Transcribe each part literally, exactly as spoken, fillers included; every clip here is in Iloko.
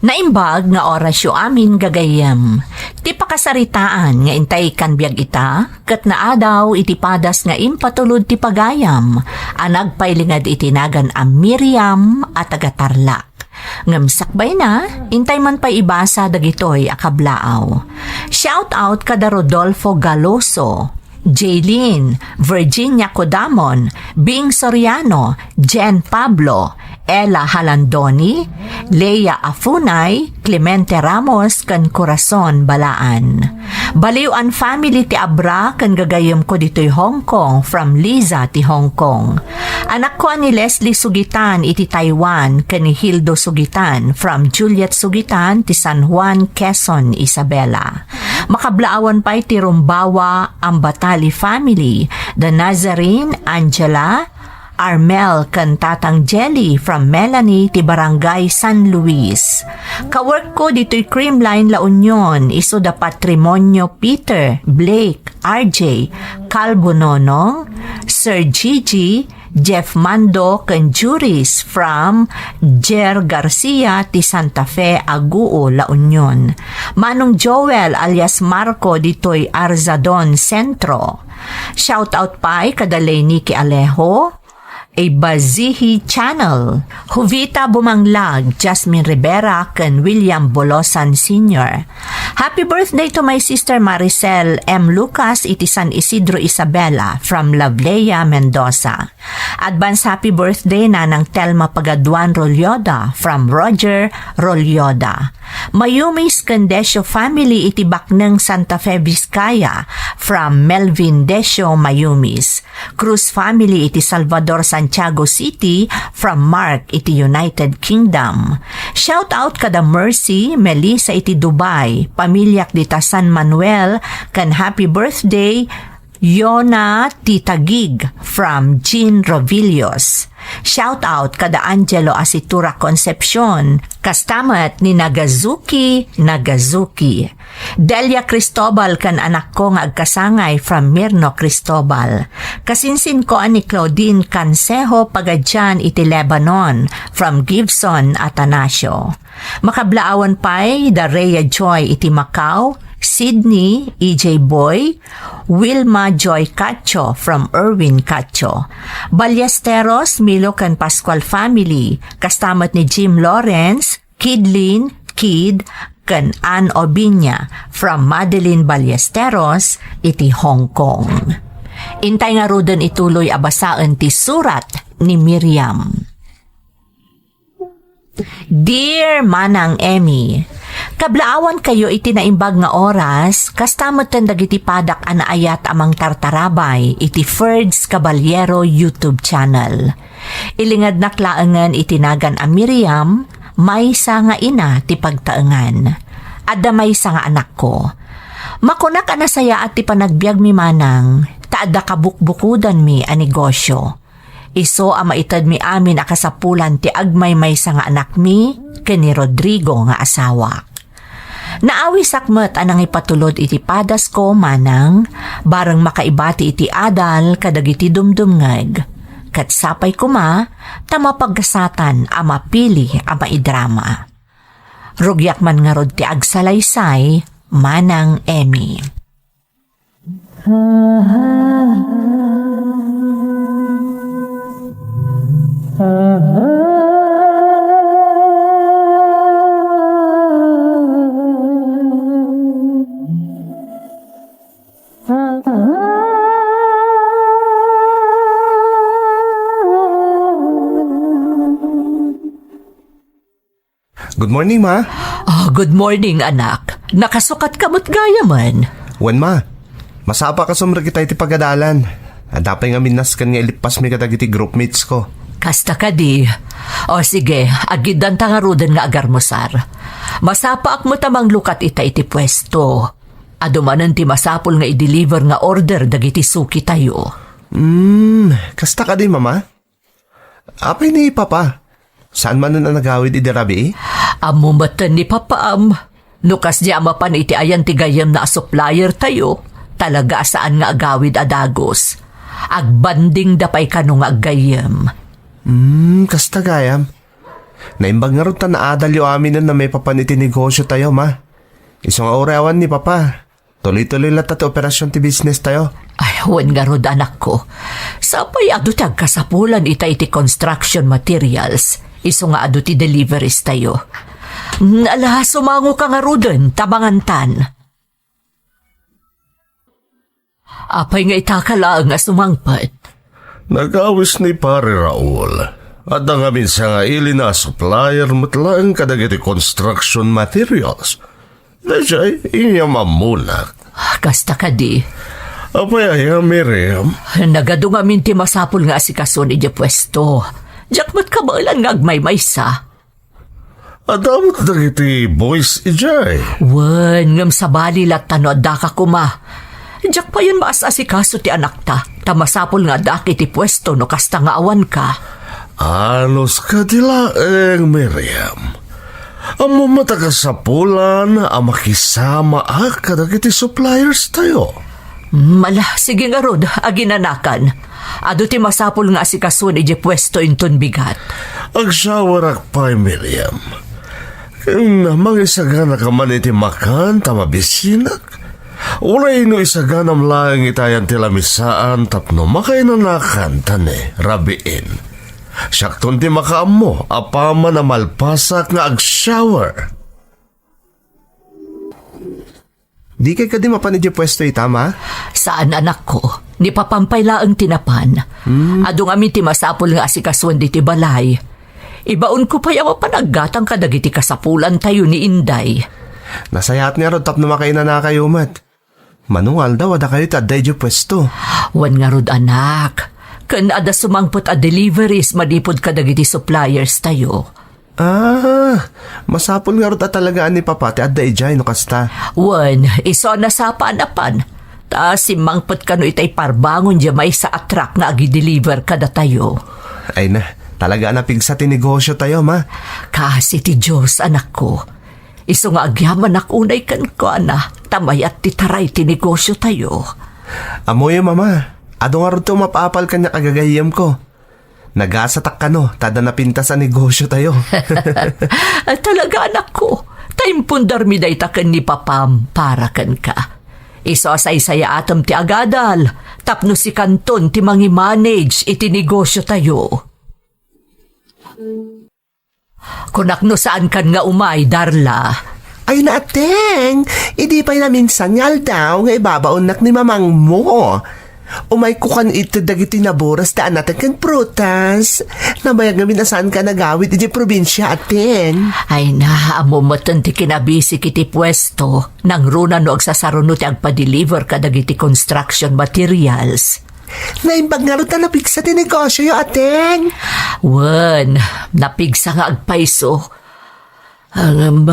Naimbag nga orasyo amin gagayyem. Ti pakasaritaan nga intay kan biag ita, ket naadaw iti padas nga impatulod ti pagayam, a nagpailinged iti nagan a Miriam a taga Tarlac. Ngem sakbayna, intay man pay ibasa dagitoy a kablaaw. Shout out kada Rodolfo Galoso, Jaylene, Virginia Codamon, Bing Soriano, Jen Pablo, Ella Halandoni, Lea Afunay, Clemente Ramos, ken Corazon Balaan. Baliw-an family ti abra ken gagayyemko ditoy Hong Kong from Liza ti Hong Kong. Anakko a ni Leslie Sugitan iti Taiwan ken ni Hildo Sugitan from Juliet Sugitan ti San Juan, Quezon, Isabela. Makablaawan pay ti Rumbawa Ambatali family, the Nazarene, Angela, Armel ken Tatang Jelly from Melanie ti Barangay San Luis. Kaworkko ditoy Creamline La Union, isu da Patrimonio Peter, Blake, R J, Calvo Nonong, Sir Gigi, Jeff Mando ken Juris from Jer Garcia ti Santa Fe, Aguo, La Union. Manong Joel alias Marco ditoy Arzadon Centro. Shout out pay kada Lay Nicky Alejo, Ibazihi Channel, Jovita Bumanglag, Jasmine Rivera, ken William Bolosan Senior. Happy birthday to my sister Maricel M. Lucas iti San Isidro, Isabela, from Lavlea, Mendoza. Advance happy birthday, Nanang Telma Pagaduan Rolyoda, from Roger Rolyoda. Mayumis ken Decio family iti Bakneng, Santa Fe, Vizcaya, from Melvin Decio Mayumis. Cruz family iti Salvador, Santiago City, from Mark iti United Kingdom. Shout out kada Mercy, Melissa iti Dubai, pamiliak dita San Manuel, ken happy birthday, Yona ti Taguig from Jean Rovillos. Shout out kada Angelo Asitura Concepcion, kasta met ni Nagazuki, Nagazuki. Delia Cristobal ken anakko nga agkasangay from Mirno Cristobal. Kasinsinko a ni Claudine Cansejo pagadian iti Lebanon from Gibson Atanasio. Makablaawan pay da Rhea Joy iti Macau, Sydney, E J Boy, Wilma Joy Cacho from Erwin Cacho. Ballesteros, Milo ken Pascual family, kasta met ni Jim Lawrence, Kidlin, Kid, ken Ann Obiña from Madeline Ballesteros iti Hong Kong. Intay ngaruden ituloy a basaen ti surat ni Miriam. Dear Manang Emmy, kablaawankayo iti naimbag nga oras, kasta metten dagiti padak a naayat a mangtartarabay iti Ferds Caballero YouTube channel. Ilingednak laengen iti nagan a Miriam, maysa nga ina ti pagtaengan. Adda maysa nga anakko. Makunak a nasayaat ti panagbiagmi manang, ta adda kabukbukodanmi a negosyo. Isu a maitedmi amin a kasapulan ti agmaymaysa nga anakmi ken ni Rodrigo nga asawak. Naawisak met a nangipatulod iti padasko manang, bareng makaibati iti adal kadagiti dumdumngeg. Ket sapay koma ta mapaggasatan a mapili a maidrama. Rugiak man ngarud ti agsalaysay, Manang Emmy. Good morning, Ma. Ah, good morning, anak. Nakasukat ka met gayamen. Wen, Ma. Masapa a sumrekita iti pagadalan. Adda pay nga minnasken nga ilippasmi kadagiti groupmates ko. Kasta kadi. O sige, agiddanta ngaruden nga agarmusar. Masapaak met a manglukat ita iti puesto. Adu manen ti masapul nga i-deliver nga order dagiti suki tayo. Hmm, kasta kadi, Mama? Apay ni Papa? Saan manen a nagawid idi rabii? Ammo metten ni Papaam. No kasdiay a mapan iti ayan ti gayyemna a supplier tayo, talaga a saan nga agawid a dagus. Agbandingda pay kano nga aggayyem. Hmm, kasta gayam. Naimbag ngarud ta naadalyo aminen a maipapan iti negosyo tayo, ma. Isu nga uray awan ni Papa, tuloy-tuloy latta ti operasion ti business tayo. Ay, wen ngarud, anakko. Sapay adu ti agkasapulan ita iti construction materials. Isu nga adu ti deliveries tayo. Mm, ala, sumango ka ngaruden, ta mangantan. Apay nga itaka laeng a sumangpet? Nagawis ni Pare Raul. Adda ngamin sangaili a supplier met laeng kadagiti construction materials. Daydiay, inyam ammonak. Kasta kadi. Apay aya, Miriam? Nagadu ngamin ti masapul nga asikason idiay puesto. Diak met kabaelan nga agmaymaysa. Adda met dagiti boys idiay. Wen, ngem sabali latta no addaka koma. Diak payen maas-asikaso ti anakta, ta masapul nga addaak iti puesto no kasta nga awanka. Anus kadi laeng, Miriam. Ammom met a kasapulan a makisamaak kadagiti suppliers tayo. Mm, ala, sige ngarud, aginanakan. Adu ti masapul nga asikason idiay puesto inton bigat. Agshowerak pay, Miriam. Ken mangisagana ka man iti makan ta mabisinak. Uray no isaganam laeng itayan ti lamisaan tapno makainanakan ta ni rabiin. Siakton ti makaammo apaman a malpasak nga agshower. Dikay kadi mapan idiay puesto ita, ma? Saan, anakko. Ni papam pay laeng ti napan. Hmm. Adu ngamin ti masapul nga asikasuen ditoy balay. Ibaonko pay a mapan aggatang kadagiti kasapulantayo ni Inday. Nasayaat ngarud tapno makainanakayo met. Mano nga aldaw a dakayo ti adda idiay puesto? Wen ngarud, anak. Ken adda sumangpet a deliveries manipud kadagiti suppliers tayo. Ah, masapul ngarud a talagaan ni Papa ti adda idiay no kasta. Wen, isu a nasapa a napan. Ta simmangpet kano itay parbangon diay maysa a truck nga agideliver kadatayo. Ay na, talaga a napigsa ti negosyo tayo, ma. Kaasi ti Dios, anakko. Isu nga agyamanak unay kenkuana, ta mayat ti taray ti negosyo tayo. Ammoyo, Mama, adu ngarud ti umap-apal kaniak a gagayyemko. Nagasatak kano, ta adda napintas a negosyo tayo. Ay, talaga, anakko, ta impundarmi dayta ken ni Papam para kenka. Isu a saysayaatem ti agadal, tapno sikanton ti mangimanage iti negosyo tayo. Kunak no saankan nga umay, Darla. Ay, naateng, idi pay naminsan nga aldaw nga ibabaonnak ni mamangmo. Umayko kan ited dagiti naburas ta anateng ken prutas. Nabayag ngamin a saanka nagawid idiay probinsia, ateng. Ay na, ammo metten ti kinabisik iti puesto. Nangruna no agsasaruno ti agpadeliver kadagiti construction materials. Naimbag ngarud ta napigsa ti negosioyo, ateng. Wen, napigsa nga agpayso. Ngem,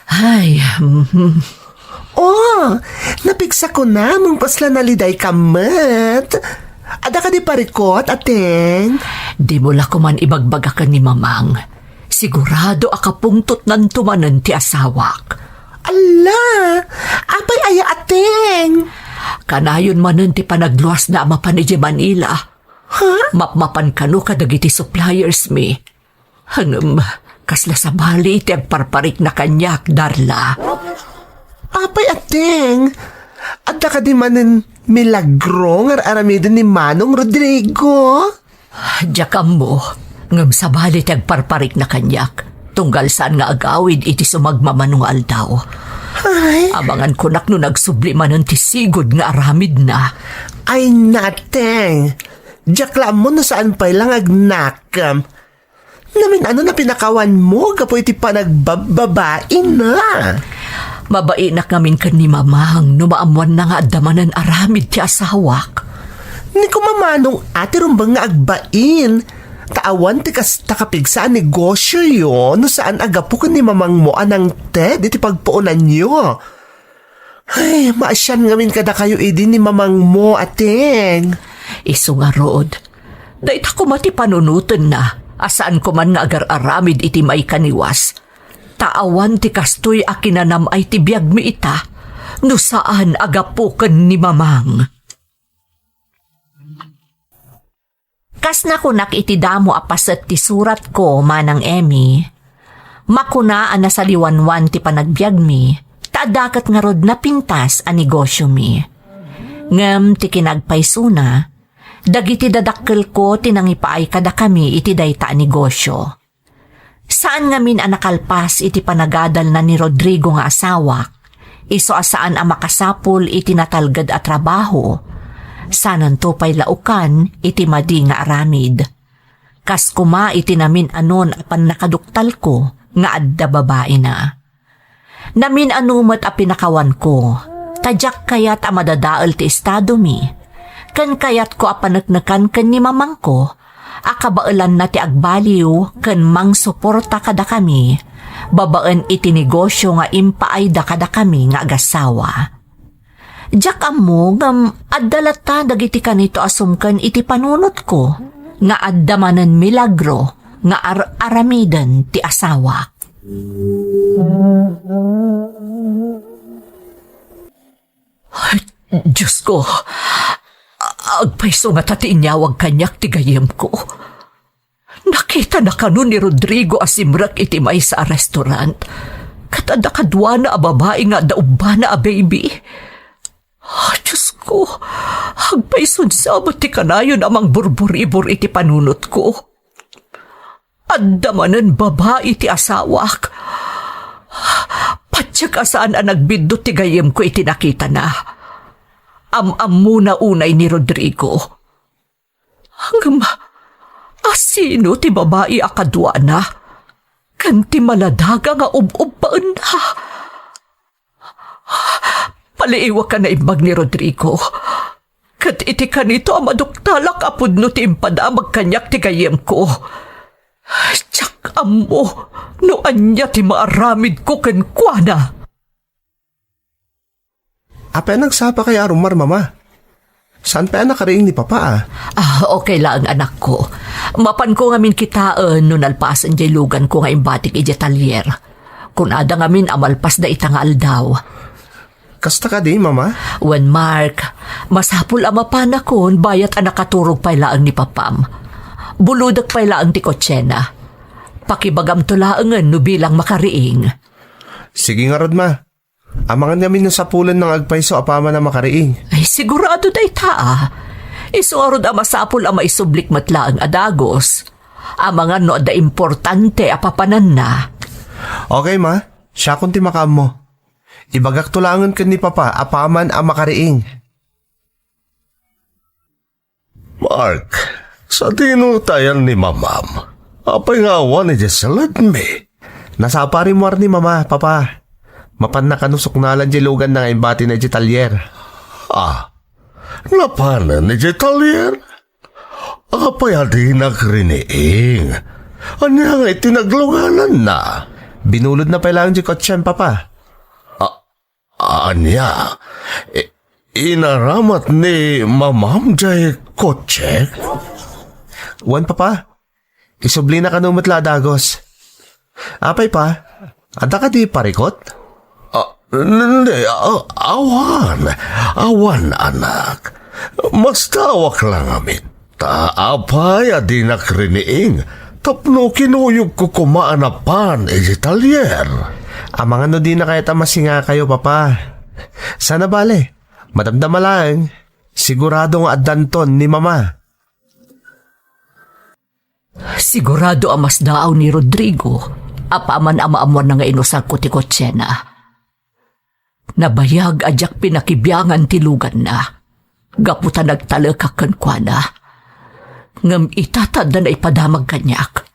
ay, mhm. Oh, napigsa kunam, mungpasla naliday ka met. Adda kadi parikot, ateng? Dimo la koman ibagbaga ken ni Mamang. Sigurado a kapungtotnanto manen ti asawak. Alla! Apay aya, ateng? Kanayon manen ti panagluasna a mapan idiay Manila. Ha? Mapmapan kano kadagiti suppliers mi. Ngem, kasla sabali ti agparparikna kaniak, Darla. Apay, ateng? Adda kadi manen milagro nga ar-aramiden ni Manong Rodrigo? Diak ammo, ngem sabali ti agparparikna kaniak, tunggal saan nga agawid iti sumagmamano nga aldaw. Ay. Amangan kunak no nagsubli manen ti sigud nga aramidna. Ay, nateng. Diak la ammo no saan pay la nga agnakem. Namin-ano na pinakawanmo gapu iti panagbabbabaina? Mabainak ngamin ken ni Mamang no maammoanna nga adda manen aramid ti asawak. Ni koma Manong a ti rumbeng nga agbain, ta awan ti kasta kapigsa a negosioyo no saan a gapu ken ni Mamangmo a nangted iti pagpuonanyo. Ay, maasian ngamin kadakayo idi ni Mamangmo, ateng. Isu ngarud, dayta koma ti panunotenna a saan koman nga agar-aramid iti maikaniwas. Ta awan ti kastoy a kinanam-ay ti biagmi ita, no saan a gapu ken ni Mamang. Kas nakunak iti damo a paset ti suratko, Manang Emmy, makuna a nasaliwanwan ti panagbiagmi, ta adda ket ngarud napintas a negosyomi. Ngem ti kinagpaysona, dagiti dadakkelko ti nangipaay kadakami iti dayta a negosyo. Saan ngamin a nakalpas iti panagadalna ni Rodrigo nga asawak, isu a saan a makasapul iti natalged a trabaho, sananto pay laukan iti madi nga aramid. Kas koma iti namin-anon a pannakaduktalko nga adda babaina. Namin-ano met a pinakawanko, ta diak kayat a madadael ti estadomi, ken kayatko a paneknekan ken ni mamangko a kabaelanna ti agbaliw ken mangsuporta kadakami babaen iti negosyo nga impaayda kadakami nga agassawa. Diak ammo ngem adda latta dagiti kanito a sumken iti panunotko nga adda manen milagro nga ar-aramiden ti asawak. Ay, Diosko, agpayso ngata ti inyawag kaniak ti gayyemko. Nakitana kano ni Rodrigo a simrek iti maysa a restaurant, ket adda kaduana a babai nga adda ubbana a baby. Ah, Diosko, agpayson sa met ti kanayon a mangburburibor iti panunotko. Adda manen babai ti asawak. Patiek a saan a nagbiddut ti gayyemko iti nakitana. Am-ammona unay ni Rodrigo. Ngem, asino ti babai a kaduana? Ken ti maladaga nga ub-ubbaenna? Paliiwak a naimbag ni Rodrigo. Ket iti kanito a maduktalak a pudno ti impadamag kaniak ti gayyemko. Diak ammo no ania ti maaramidko kenkuana. Apay a nagsapakay a rumar, Mama? Saan pay a nakariing ni Papa, a? Ah, okay laeng, anakko. Mapanko ngamin kitaen no nalpasen diay luganko nga imbatik idiay talyer. Kunada ngamin a malpas dayta nga aldaw. Kasta kadi, Mama? Wen, Mark, masapul a mapanakon bayat a nakaturog pay laeng ni Papam. Bulodek pay laeng ti kotsena. Pakibagamto laengen no bilang makariing. Sige ngarud, Ma. Amangan ngamin no sapulen nga agpayso apaman a makariing. Ay, sigurado dayta, a. Isu ngarud a masapul a maisublik met laeng a dagus. Amangan no adda importante a papananna. Okay, Ma. Siakon ti makaammo. Ibagakto laengen ken ni Papa apaman a makariing. Mark, sadino tayan ni Mamam? Apay nga awan idiay saledmi? Nasapa a rimmuar ni Mama, Papa. Mapanna kano suknalan diay luganna nga imbatina idiay talyer. Ah, napanen idiay talyer? Apay a dinak riniing? Ania nga iti naglugananna? Binulodna pay laeng diay kotsem, Papa. Ah, Ania? I-, inaramat ni Mamam diay kotse? Wen, Papa. Isublina kano met la a dagus. Apay, Pa? Adda kadi parikut? Ah, n-, n-, ah, awan. Awan, anak. Mastaawak la ngamin. Ta apay a dinak riniing tapno kinuyogko koma a napan iti talyer? Amangan no dina kayat a masingakayo, Papa. Sana bale, madamdama laeng, sigurado nga addanton ni Mama. Sigurado a masdaaw ni Rodrigo apaman a maammoanna nga inusarko ti kotsena. Nabayag a diak pinakibiangan ti luganna gapu ta nagtalekak kenkuana. Ngem ita ta adda naipadamag kaniak,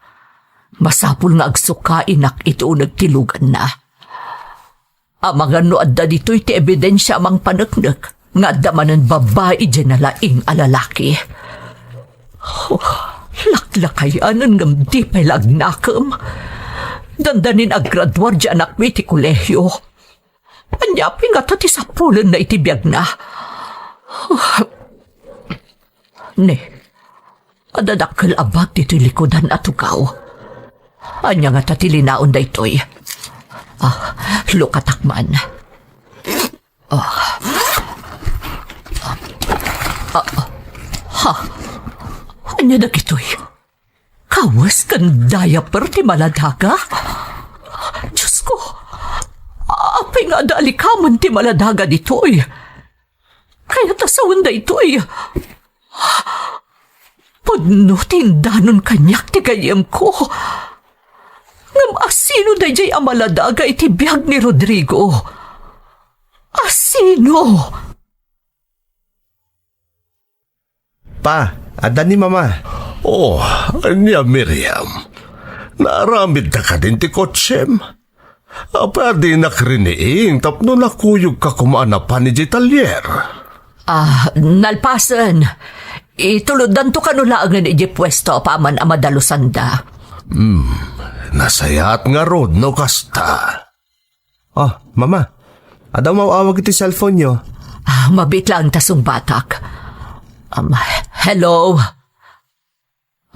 masapul nga agsukainak iti uneg ti luganna. Amangan no adda ditoy ti ebidensia a mangpaneknek nga adda manen babai idiay nalaing a lalaki. Oh, laklakayanen ngem di pay la agnakem. Dandanin agraduar diay anakmi iti kolehio. Ania pay ngata ti sapulenna iti biagna? Ne, adda dakkel a bag ditoy likudan a tugaw. Ania ngata ti linaon daytoy? Ah, lukatak man. Ah. Ah. Ha? Ania dagitoy? Kawes ken diaper ti maladaga? Diosko, apay nga adda alikamen ti maladaga ditoy? Kayat a sawen daytoy. Pudno ti indanon kaniak ti gayyemko. Ngem asino daydiay a maladaga iti biag ni Rodrigo? Asino? Pa, adda ni Mama. Oh, ania, Miriam? Naaramidta kadin ti kotsem? Apay a dinak riniing tapno nakuyogka koma a napan idiay talyer? Ah, nalpasen. Ituloddanto kano laengen idiay puesto apaman a madalusanda. Hmm, nasayaat ngarud no kasta. Oh, Mama, adda umaw-awag iti cellphone-yo. Ah, mabiit laeng ta sungbatak. Um, hello?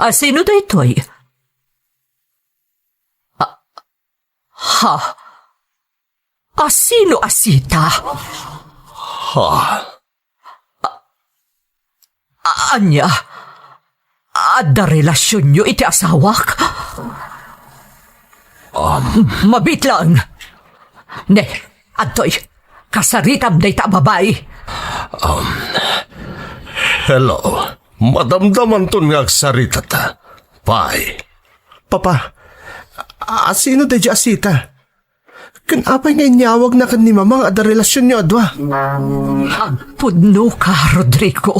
Ah, sino daytoy? Ah, ha? Asino a Sita? Ha? A-, ania? Adda relasionyo iti asawak? Um, mabiit laeng. Ne, adtoy, kasaritam dayta a babai. Um, hello. Madamdamanton nga agsaritata. Pay. Papa, a-, asino daydiay a Sita? Ken apay nga inyawagna ken ni Mama nga adda relasionyo a dua? Agpudnoka, Rodrigo.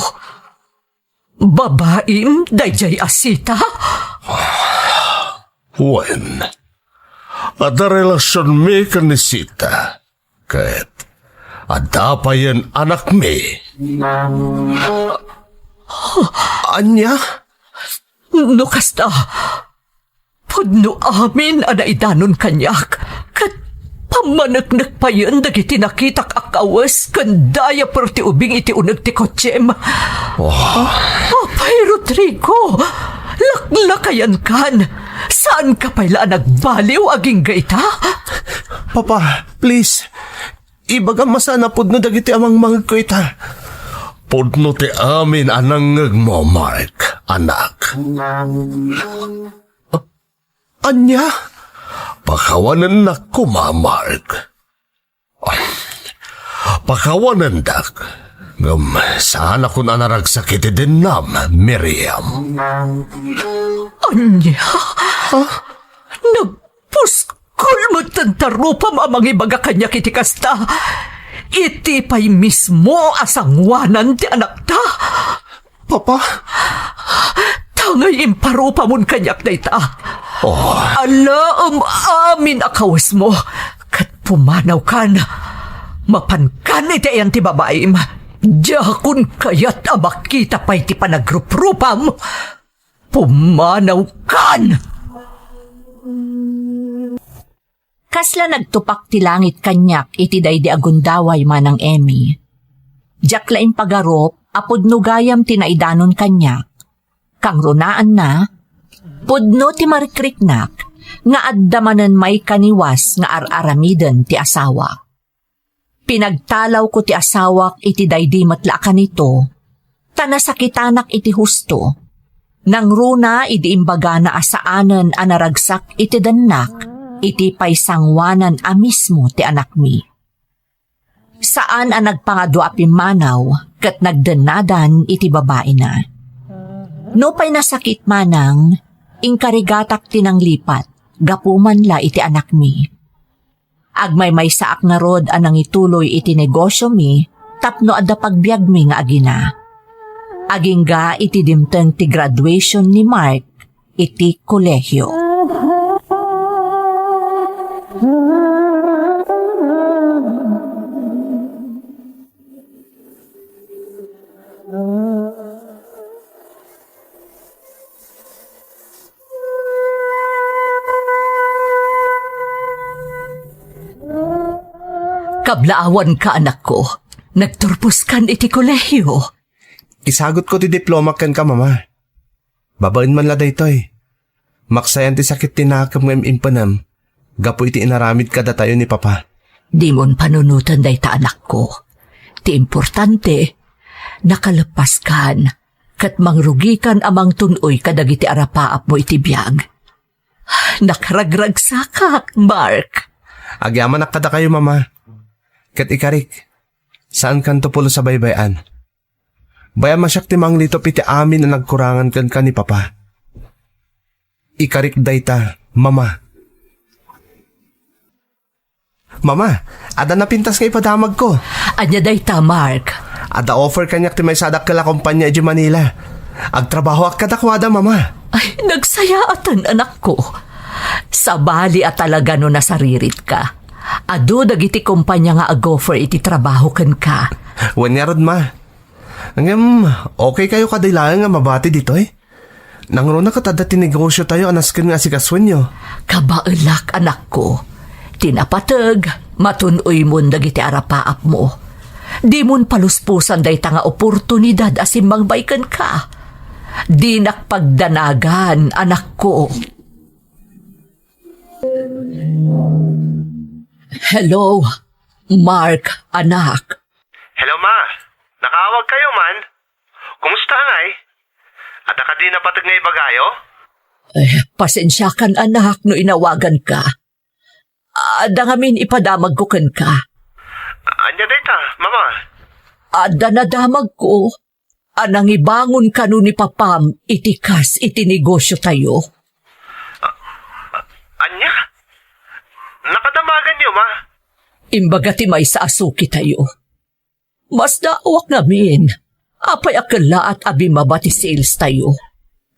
Babaim daydiay a Sita? Wen, adda relasionmi ken ni Sita. Ket adda payen anakmi. Ania? No kasta, pudno amin a naidanon kaniak, ket pammaneknek payen dagiti nakitak a kawes ken diaper ti ubing iti uneg ti kotsem. Oh. Apay, Rodrigo, laklakayankan. Saanka pay la a nagbaliw agingga ita? Papa, please, ibagam a saan a pudno dagiti a mangmangegko ita. Pudno ti amin a nangngegmo, Mark, anak. Ania? Pakawanennak koma, Mark. Pakawanendak. Ngem saanakon a naragsak iti dennam, Miriam. Ania? Ha? Nagpuskol metten ta rupam a mangibaga kaniak iti kasta. Iti pay mismo a sangoanan ti anakta. Papa? Tangay imparupamon kaniak dayta. Oh. Alaem amin a kawesmo, ket pumanawkan. Mapankan iti ayan ti babaim. Diakon kayat a makita pay ti panagruprupam. Pumanawkan! Kasla nagtupak ti langit kaniak iti daydi a gundaway, Manang Emmy. Diak la impagarup a pudno gayam ti naidanon kaniak. Kangrunaanna, pudno ti marikriknak nga adda manen maikaniwas nga ar-aramiden ti asawa. Pinagtalawko ti asawak iti daydi met la a kanito, ta nasakitanak iti husto. Nangruna idi imbagana a saanen a naragsak iti dennak, iti pay sangoanan a mismo ti anakmi. Saan a nagpangadua a pimmanaw ket nagdennadan iti babaina. Nupay nasakit manang, inkarigatak ti nanglipat gapu man la iti anakmi. Agmaymaysaak ngarud a nangituloy iti negosiomi tapno adda pagbiagmi nga agina. Agingga iti dimteng ti graduation ni Mark iti kolehio. Kablaawanka, anakko. Nagturposkan iti kolehio. Isagutko ti diplomak kenka, Mama. Babaen man la daytoy. Maksayan ti sakit ti nakem nga im-imponem gapu iti inaramid kadatayo ni Papa. Dimon panunoten dayta, anakko. Ti importante, nakaleppaskan, ket mangrugikan a mangtun-oy kadagiti arapaapmo iti biag. Nakragragsakak, Mark. Agyamanak kadakayo, Mama. Ket ikarik, saankanto pulos a baybay-an. Bayam a siak ti manglitop iti amin a nagkurangan kenka ni Papa. Ikarik dayta, Mama. Mama, adda napintas nga ipadamagko. Ania dayta, Mark? Adda offer kaniak ti maysa a dakkel a kompania idiay Manila. Agtrabahoak kadakuada, Mama. Ay, nagsayaatan, anakko. Sabali a talaga no nasariritka. Adu dagiti kompania nga ag-offer iti trabaho kenka. Wen ngarud, Ma. Ngem, okay kayo kadi laeng nga mabati ditoy? Nangruna ket adda ti negosiotayo a nasken nga asikasuenyo. Kabaelak, anakko. Ti napateg, matun-oymon dagiti arapaapmo. Dimon palusposan dayta nga oportunidad a simmangbay kenka. Dinak pagdanagan, anakko. Hello, Mark, anak. Hello, Ma. Nakaawag kayo man? Kumusta ngay? Adda kadi napateg nga ibagayo? Eh, pasensiakan, anak, no inawaganka. Adda ngamin ipadamagko kenka. Ania dayta, Mama? Adda nadamagko a nangibangon kano ni Papam iti kas iti negosiotayo. Ania? Nakadamaganyo, Ma? Imbaga ti maysa a sukitayo. Masdaawak ngamin. Apay a kellaat a bimmaba ti sales tayo?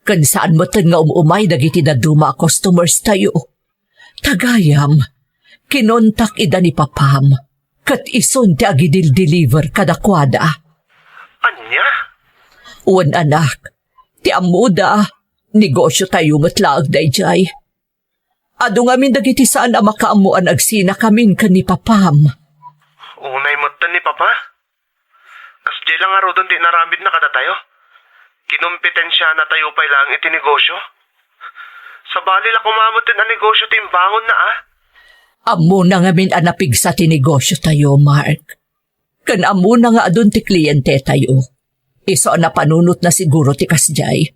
Ken saan metten nga um-umay dagiti dadduma a customers tayo. Ta gayam, kinontak ida ni Papam, ket isun ti agidil-deliver kadakuada. Ania? Wen, anak, ti ammoda, negosio tayo met laeng daydiay. Adu ngamin dagiti saan a makaammo a nagsinakamin ken ni Papam. Unay metten ni Papa? Kasdiay la ngaruden ti inaramidna kadatayo. Kinompetensiana tayo pay laeng iti negosio. Sabali la koma metten a negosio ti imbangonna, a? Ammona ngamin a napigsa ti negosio tayo, Mark. Ken ammona nga adun ti kliente tayo. Isu a napanunotna siguro ti kasdiay.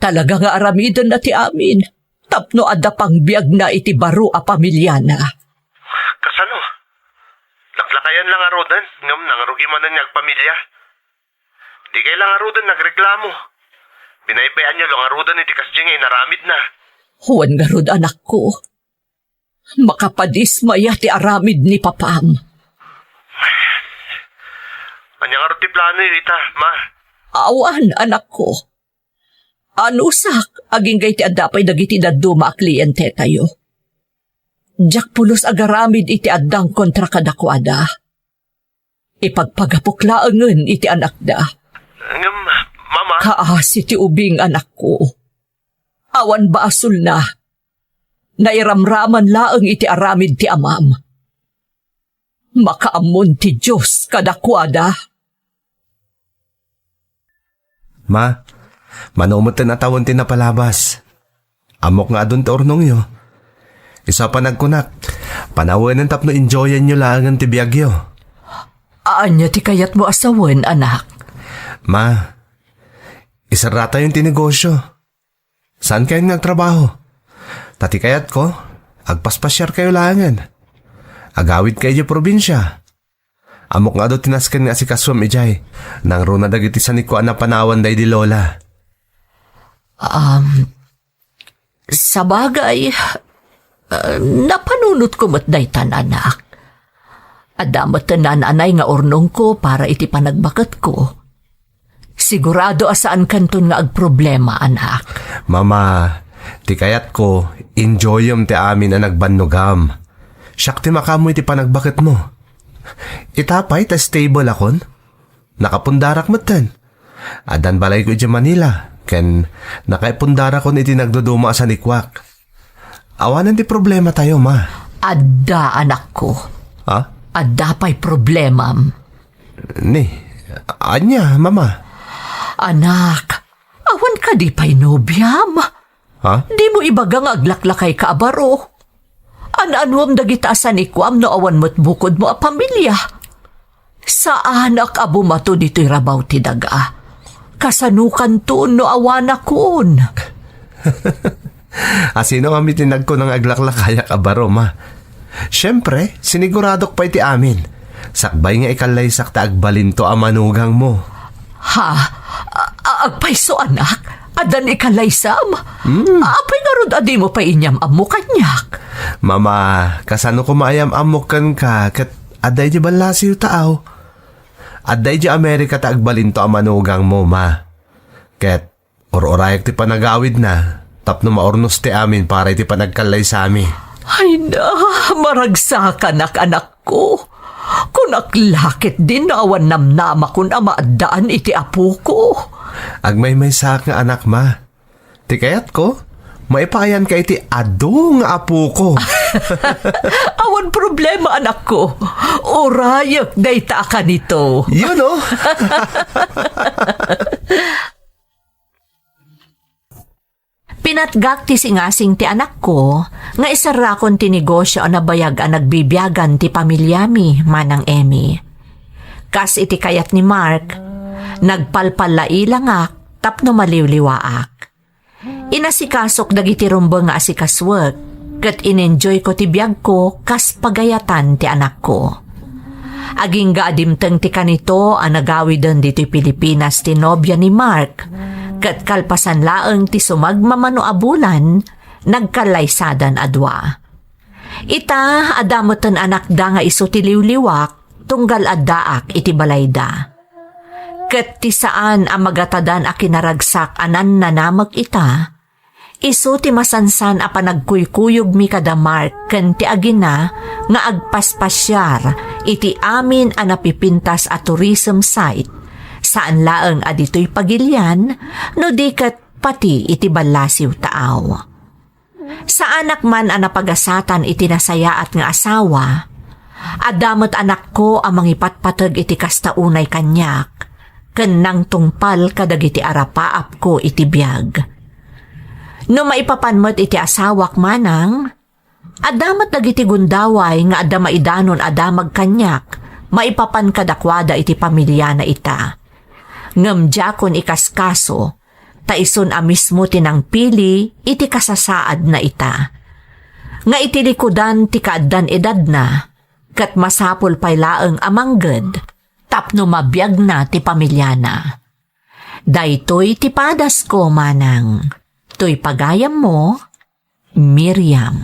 Talaga nga aramidenna ti amin tapno adda pangbiagna iti baro a pamiliana. Kasano? Laklakayan la ngaruden ngem nangrugi manen nga agpamilia. Di kay la ngaruden nagreklamo. Binaybayanyo la ngaruden iti kasdiay nga inaramidna. Wen ngarud, anakko. Makapadismaya ti aramid ni Papam. Ania ngarud ti plano ita, Ma? Awan, anakko. Anusak, agingga iti adda pay dagiti dadduma a kliente tayo. Diak pulos agaramid iti addang kontra kadakuada. Ipagpagapok laengen iti anakda. Ngem, Mama. Kaasi ti ubing, anakko. Awan basolna. Nairamraman laeng iti aramid ti amam. Makaammon ti Dios kadakuada. Ma, mano metten a tawen ti napalabas. Ammok nga adun ti urnongyo. Isu a panagkunak, panawenen tapno enjoyanyo laengen ti biagyo. Ania ti kayatmo a sawen, anak? Ma, iserratayon ti negosio. Saankayon nga agtrabaho? Ta ti kayatko, agpaspasiarkayo laengen. Agawidkayo idiay probinsia. Ammok nga adu ti nasken nga asikasuem idiay. Nangruna dagiti sanikua a napanawan daydi Lola. Um, sabagay, uh, napanunotko met daytan, anak. Adda met naan-anay nga urnongko para iti panagbaketko. Sigurado a saankanton nga agproblema, anak. Mama, ti kayatko, enjoyem ti amin a nagbannogam. Siak ti makaammo iti panagbaketmo. Ita pay ta stable akon. Nakapundarak metten. Addan balayko idiay Manila, ken nakaipundarakon iti nagduduma a sanikuak. Awanen ti problematayo, Ma. Adda, anakko. Ha? Adda pay problemam. Ni, ania, Mama? Anak, awan kadi pay nobiam? Ha? Dimo ibaga nga aglaklakayka a baro? An-anuem dagita a sanikuam no awan met bukodmo a pamilia? Saanak a bumato ditoy rabaw ti daga. Kasanokanto no awanakon? Asino ngami ti nagkunang aglaklakayak a baro, ma? Siempre, siniguradok pay ti amin. Sakbay nga ikallaysak ta agbalinto a manugangmo. Ha? A-, a-, agpayso, anak? Addan ikallaysam? Hmm. Apay ngarud a dimo pay inyam-ammo kaniak? Mama, kasano koma a yam-ammok kenka ket adda idiay ballasiw ta aw? Adda idiay Amerika ta agbalinto a manugangmo, ma. Ket ur-urayak ti panagawidna tapno maurnos ti amin para iti panagkallaysami. Ay na, maragsakanak, anakko. Kunak la ketdin no awan namnamakon a maaddaan iti apoko. Agmaymaysaak nga anak, ma. Ti kayatko, maipayanka iti adu nga apoko. Awan problema, anakko. Urayek dayta a kanito. Yun, oh. Pinatgak ti singasing ti anakko nga iserrakon ti negosio a nabayag a nagbibiagan ti pamiliami, Manang Emmy. Kas iti kayat ni Mark, nagpalpallaiilangak tapno maliwliwaak. Inasikasok dagiti rumbeng nga asikasuek, ket in-enjoyko ti biagko kas pagayatan ti anakko. Agingga a dimteng ti kanito a nagawiden ditoy Pilipinas ti nobia ni Mark, ket kalpasan laeng ti sumagmamano a bulan, nagkallaysadan a dua. Ita, adda meten anakda nga isu ti liwliwak, tunggal addaak iti balayda. Ket ti saan a magatadan a kinaragsak a nannanamek ita, isu ti masansan a panagkuykuyogmi kada Mark ken ti agina nga agpaspasiar iti amin a napipintas a tourism site, saan laeng a ditoy Pagilian, no di ket pati iti ballasiw ta aw. Saanak man a napagasatan iti nasayaat nga asawa, adda met anakko a mangipatpateg iti kasta unay kaniak, ken nangtungpal kadagiti arapaapko iti biag. No maipapan met iti asawak manang, adda met dagiti gundaway nga adda maidanon a damag kaniak maipapan kadakuada iti pamiliana ita. Ngem diakon ikaskaso, ta isun a mismo ti nangpili iti kasasaadna ita. Nga iti likudan ti kaaddan edadna, ket masapul pay laeng a mangged tapno mabiagna ti pamiliana. Daytoy ti padasko, manang. Toy pagayammo, Miriam.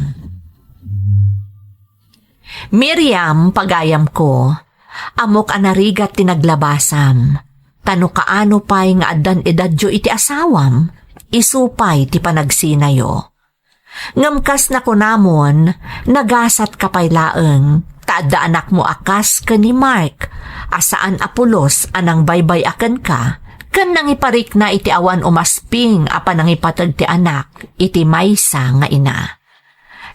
Miriam, pagayamko, ammok a narigat ti naglabasam, ta no kaano pay nga addan edadyo iti asawam, isu pay ti panagsinayo. Ngem kas nakunamon, nagasatka pay laeng, ta adda anakmo a kas ken ni Mark, a saan a pulos a nangbaybay-a kenka, ken nangiparikna iti awan umasping a panangipateg ti anak iti maysa nga ina.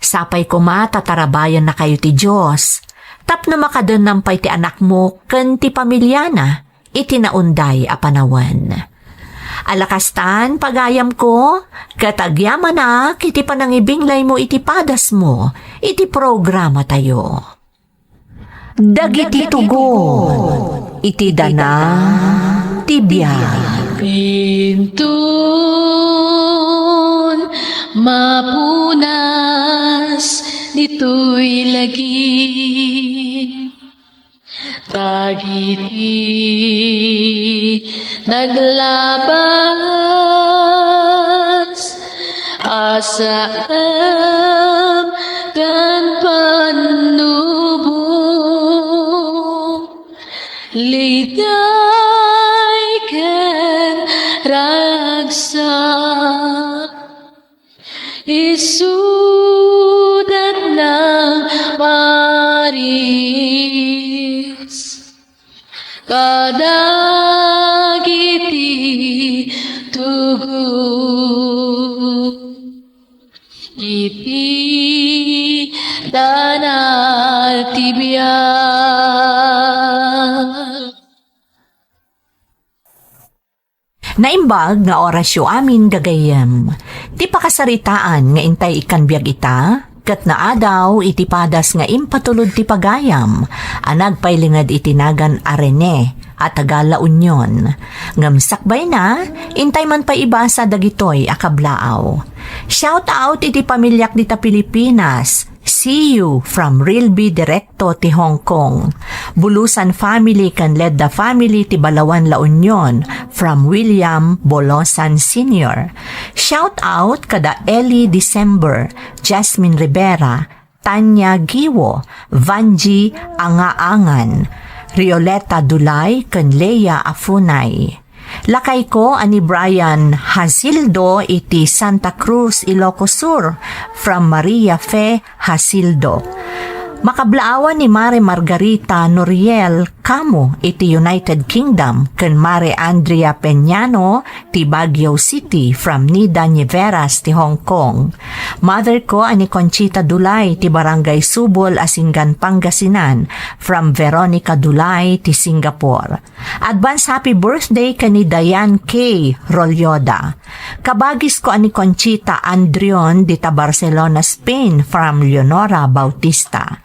Sapay koma ta tarabayannakayo ti Dios, tapno makadennam pay ti anakmo ken ti pamiliana iti naunday a panawen. Ala kastan, pagayamko, ket agyamanak iti panangibinglaymo iti padasmo iti programatayo. Dagiti tugon iti dana ti biag. Inton mapunas ditoy lagi, dagiti naglabas, asam ken pannubo, liday ken ragsak, isudat nang paris kadagiti tugon iti dana ti biag. Naimbag nga orasyo amin, gagayyem. Ti pakasaritaan nga intay ikkan biag ita, ket naadaw iti padas nga impatulod ti pagayam a nagpailinged iti nagan a Rene, a taga La Union. Ngem sakbayna, intay man pay ibasa dagitoy a kablaaw. Shout out iti pamiliak dita Pilipinas. See you from Rilby Directo ti Hong Kong. Bulusan family ken Ledda family ti Balawan, La Union, from William Bolosan Senior. Shout out kada Eli December, Jasmine Rivera, Tanya Giwo, Vanji Angaangan, Rioleta Dulay, ken Lea Afunay. Lakayko a ni Brian Hasildo iti Santa Cruz, Ilocos Sur, from Maria Fe Hasildo. Makablaawan ni Mare Margarita Noriel Kamo iti United Kingdom ken Mare Andrea Peñano ti Baguio City from Nida Niveras ti Hong Kong. Mother ko a ni Conchita Dulay ti Barangay Subol, Asingan, Pangasinan, from Veronica Dulay ti Singapore. Advance happy birthday ken ni Diane K Rolyoda. Kabagisko a ni Conchita Andrion dita Barcelona, Spain, from Leonora Bautista.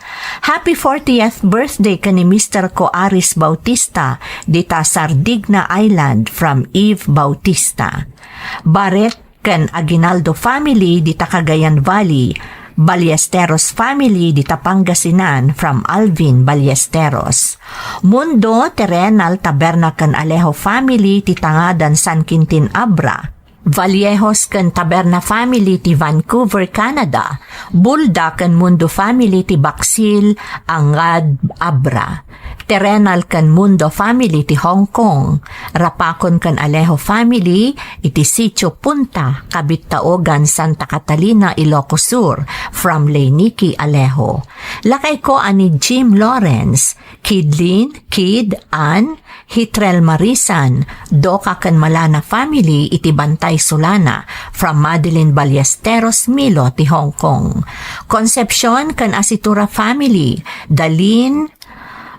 Happy fortieth birthday ken ni Mister ko Aris Bautista dita Sardinia Island, from Eve Bautista. Barret ken Aguinaldo family dita Cagayan Valley, Ballesteros family dita Pangasinan, from Alvin Ballesteros. Mundo Terrenal, Taberna ken Alejo family ti Tangadan, San Quintin, Abra. Vallejos ken Taberna family ti Vancouver, Canada. Bulda ken Mundo family ti Baksil, Angad, Abra. Terrenal ken Mundo family ti Hong Kong. Rapakon ken Alejo family iti Sitio Punta, Kabittaogan, Santa Catalina, Ilocos Sur, from Leynicki Alejo. Lakayko a ni Jim Lawrence, Kidlin, Kid, Ann, Hitrel Marisan, Doka ken Malana family iti Bantay, Solana, from Madeline Ballesteros Milo ti Hong Kong. Concepcion ken Asitura family, Dalin,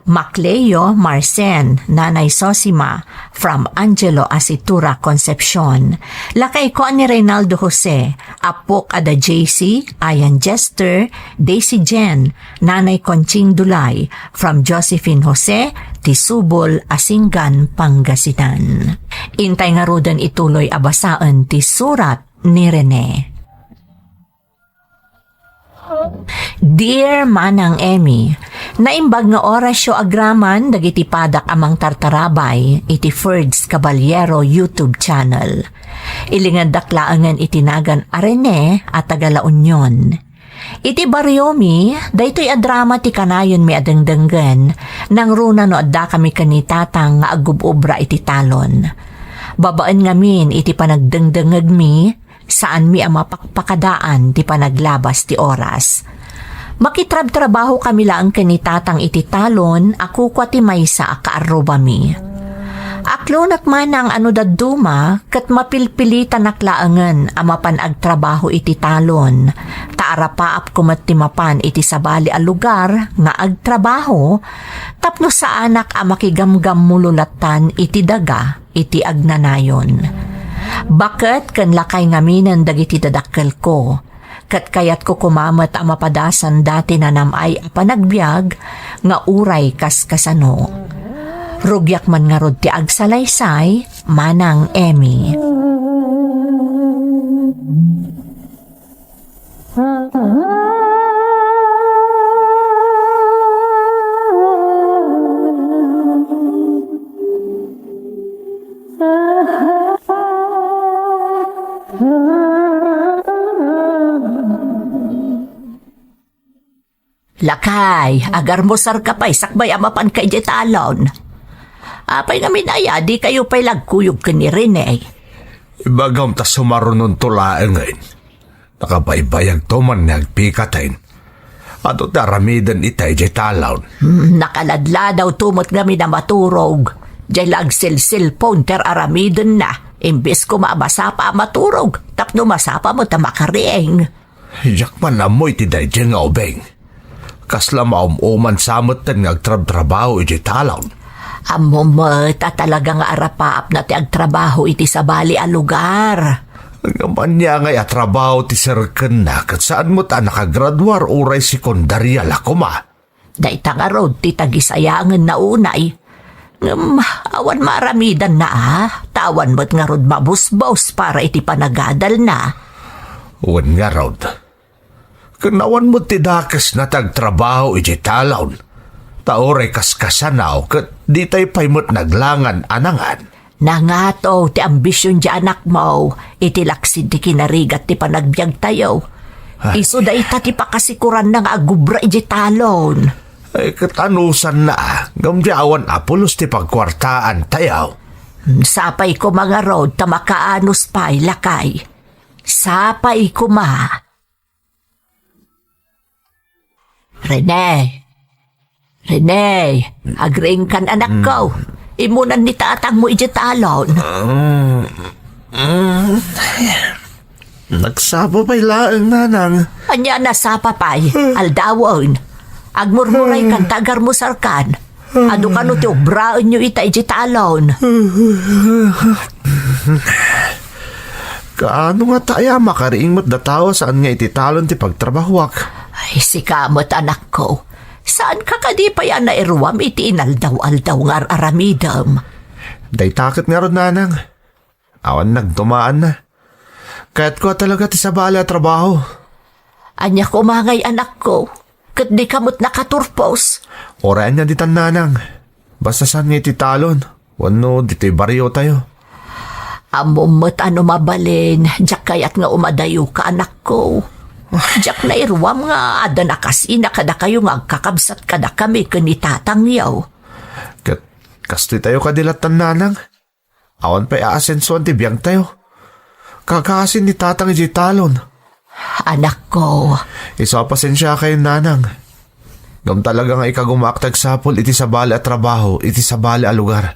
Macleo Marcen, Nanay Sosima, from Angelo Asitura, Concepcion. Lakayko a ni Reynaldo Jose, apok a da J C, Ayan Jester, Daisy Jen, Nanay Conching Dulay, from Josephine Jose, ti Subol, Asingan, Pangasinan. Intay ngaruden ituloy a basaen ti surat ni Rene. Dear Manang Emmy, naimbag nga orasyo agraman dagiti padak a mangtartarabay iti Ferds Caballero YouTube channel. Ilingedak laengen iti nagan a Rene a taga La Union. Iti bariomi, daytoy a drama ti kanayonmi a dengdenggen, nangruna no addakami ken ni Tatang nga agub-obra iti talon. Babaen ngamin iti panagdengdengngegmi, saanmi a mapakpakadaan ti panaglabas ti oras. Makitrabtrabahokami laeng ken ni Tatang iti talon a kukua ti maysa a kaarrubami. Aklonek manang a no dadduma, ket mapilpilitanak laengen a mapan agtrabaho iti talon, ta arapaapko met ti mapan iti sabali a lugar nga agtrabaho, tapno saanak a makigamgammulo lattan iti daga iti agnanayon. Baket ken lakay ngaminen dagiti dadakkelko, ket kayatko koma met a mapadasanda ti nanam-ay a panagbiag nga uray kaskasano. Rugiak man ngarud ti agsalaysay, Manang Emmy. Lakay, agarmusarka pay sakbay a mapanka idiay talon. Apay ngamin aya, dikayo pay la agkuyog ken ni Rene? Ibagam ta sumarunonto laengen. Nakabaybayagto man nga agpikaten. Adu ti aramiden ita idiay talon. Hmm, nakaladladawto met ngamin a maturog. Diay la agselselpon ti ar-aramidenna. Imbes koma a masapa a maturog, tapno masapa met a makariing. Diak man ammo iti daydiay nga ubing. Kasla maum-uman sa metten nga agtrabtrabaho idiay talon. Ammo met a talaga nga arapaapna ti agtrabaho iti sabali a lugar. Ngem ania ngay a trabaho ti serkenna ket saan met a nakagraduar uray sekundaria la koma? Dayta ngarud ti tagisayangenna unay. Ngem awan maaramidanna a, ta awan met ngarud mabusbos para iti panagadalna. Wen ngarud, ken awan met ti dakesna ti agtrabaho idiay talon, ta uray kaskasanaw ket ditay pay met naglangan a nangan. Nangato ti ambision ti anakmo iti laksid ti kinarigat ti panagbiagtayo. Ay. Isu dayta ti pakasikuranna nga agubra idiay talon. Ay, ket anusanna, ngem di awan a pulos ti pagkuartaantayo. Sapay koma ngarud ta makaanus pay, lakay. Sapay koma. Rene! Rene! Agriingkan, anakko. Mm. Immunan ni tatangmo idiay talon. Mm. Mm. Nagsapa pay laeng, nanang. Ania a nasapa pay? Aldawen. Agmurmuraykan ta agarmusarkan. Adu kano ti obraenyo ita idiay talon? Kaano ngata aya a makariing met datawa saan nga iti talon ti pagtrabahuak? Ay, sika met, anakko. Saanka kadi pay a nairuam iti inaldaw-aldaw nga ar-aramidem? Dayta ket ngarud, nanang. Awan nagdumaanna. Kayatko a talaga ti sabali a trabaho. Ania koma ngay, anakko? Ket dika met nakaturpos? Uray ania ditan, nanang. Basta saan nga iti talon, wenno ditoy bariotayo. Ammom met a no mabalin, diak kayat nga umadayoka, anakko. Diak nairuam nga adda nakasina kadakayo nga agkakabsat kadakami ken ni tatangyo. Ket kastoytayo kadi lattan, nanang? Awan pay aasensuan ti biagtayo. Kakaasin ni tatang idiay talon. Anakko. Isu a pasensiakayon, nanang. Ngem talaga nga ikagumaak ti agsapul iti sabali a trabaho, iti sabali a lugar.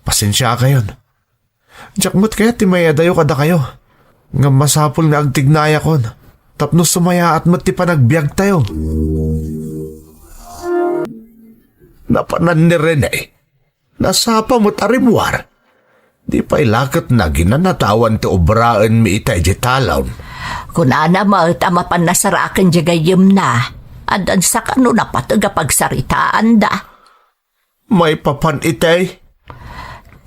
Pasensiakayon. Diak met kayat ti mayadayo kadakayo. Ngem masapul nga agtignayakon tapno sumayaat met ti panagbiagtayo. Napanan ni Rene. Nasapa met a rimmuar. Di pay la ket naginana ta awan ti obraenmi ita idiay talon. Kunana met a mapan nasaraken diay gayyemna. Addansa kano napateg a pagsaritaanda. Maipapan itay?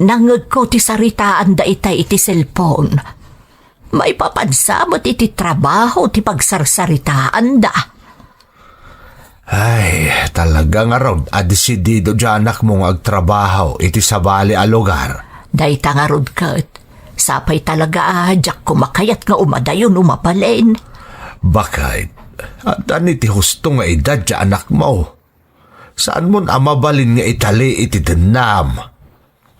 Nangngegko ti saritaanda itay iti cellphone. Maipapansa met iti trabaho ti pagsarsaritaanda. Ay, talaga ngarud a desidido ti anakmo nga agtrabaho iti sabali a lugar. Dayta ngarud ket, sapay talaga a diak koma kayat nga umadayo no mabalin. Baket, adda ni ti husto nga edad ti anakmo. Saanmon a mabalin nga itali iti dennam.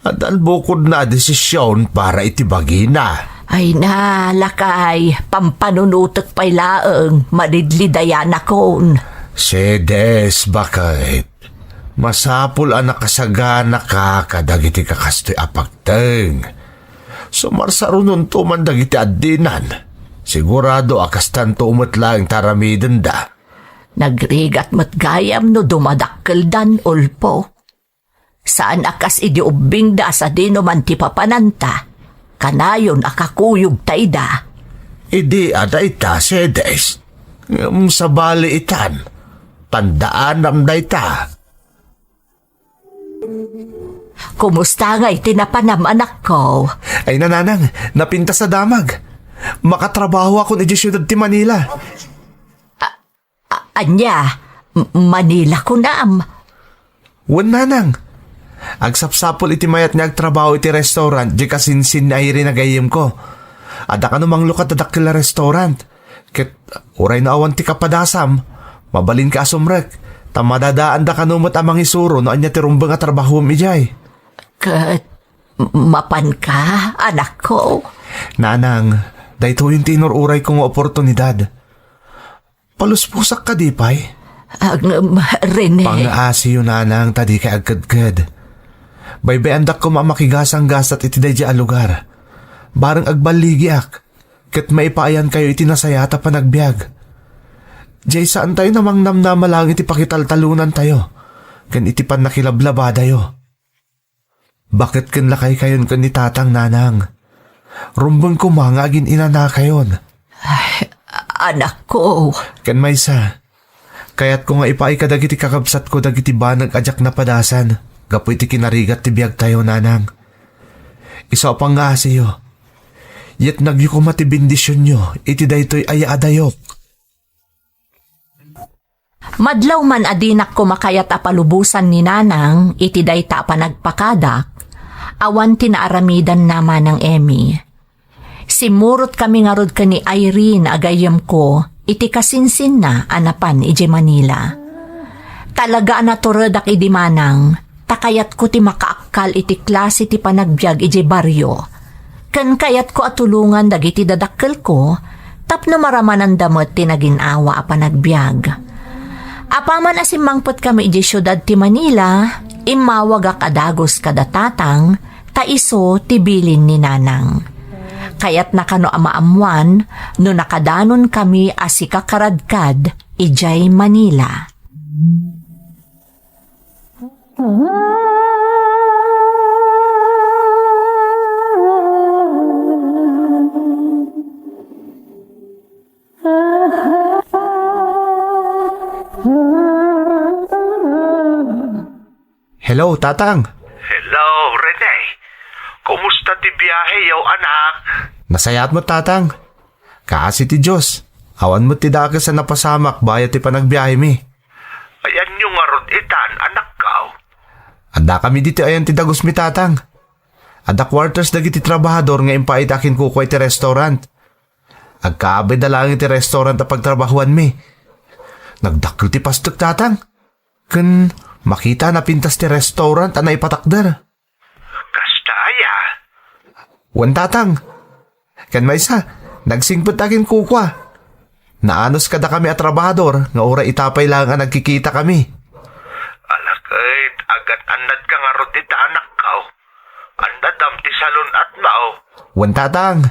Addan bukodna a desisyon para iti bagina. Ay na, lakay, pampanunotek pay laeng, malidlidayanakon. Sedes, baket. Masapul a nakasaganaka kadagiti kakastoy a pagteng. Sumarsarunonto man dagiti addinan. Sigurado a kastanto met laeng ti aramidenda. Nagrigat met gayam no dumadakkeldan, Ulpo. Saan a kas idi ubbingda a sadino man ti papananta, kanayon a kakuyogta ida. Idi a dayta, Sedes, ngem sabali itan, tandaanam dayta. Kumusta ngay ti napanam, anakko? Ay, nanang, napintas a damag. Makatrabahoakon idiay siudad ti Manila. A-, ania? M-, Manila kunam? Wen, nanang. Agsapsapul iti mayat nga agtrabaho iti restaurant, diay kasinsin ni Irene a gayyemko. Adda kano manglukat a dakkel a restaurant. Ket uray no awan ti kapadasam, mabalinka a sumrek, ta madadaanda kano met a mangisuro no ania ti rumbeng a trabahom idiay. Ket m-, mapanka, anakko? Nanang, daytoyen ti inur-urayko nga oportunidad. Palusposak kadi pay? Ngem, Rene. Pangngaasiyo, nanang, ta dikay agkedked. Baybay-andak koma a makigasanggasat iti daydiay a lugar. Bareng agballigiak, ket maipaayankayo iti nasayaat a panagbiag. Diay saantayo a mangnamnama laeng iti pakitaltalonantayo ken iti pannakilablabadayo. Baket ken lakaykayon ken ni tatang, nanang. Rumbeng koma nga agin-inanakayon. Ay, anakko. Ken maysa, kayatko nga ipaay kadagiti kakabsatko dagiti banag a diak napadasan. gapu iti kinarigat ti biagtayo, Nanang. Isu a pangngasiyo, yetnagyo koma ti bendisionyo iti daytoy a yaadayok. Madlaw man a dinak koma kayat a palubosan ni Nanang iti dayta a panagpakadak, awan ti naaramidanna, Manang Emmy. Simmurotkami ngarud ken ni Irene a gayyemko iti kasinsinna a napan idiay Manila. Talaga a naturedak idi Manang, ta kayatko ti makaakkal iti klase ti panagbiag idiay barrio. Ken kayatko a tulongan dagiti dadakkelko tapno maramananda met ti nagin-awa a panagbiag. Apaman a simmangpetkami idiay siudad ti Manila, immawagak a dagus kada tatang, ta isu ti bilin ni Nanang. Kayatna kano a maammoan no nakadanonkami a sikakaradkad idiay Manila. Hello, Tatang. Hello, Rene. Kumusta ti biaheyo, anak? Nasayaat met, Tatang. Kaasi ti Dios, awan met ti dakes a napasamak bayat ti panagbiahemi. Ayanyo ngarud itan, anakko? Addakami ditoy ayan ti dagusmi, Tatang. Adda quarters dagiti trabahador nga impaayda a kinkukua iti restaurant. Agkabayda laeng iti restaurant a pagtrabahuanmi. Nagdakkel ti pastek, Tatang. Ken makita a napintas ti restaurant a naipatakder. Kasta aya? Wen, Tatang. Ken maysa, nagsingpet a kinkukua. Naanus kadakami a trabahador nga uray ita pay laeng a nagkikitakami. Ala ket, agat-annadka ngarud ita, anakko? Annadam ti salun-atmo? Wen, Tatang.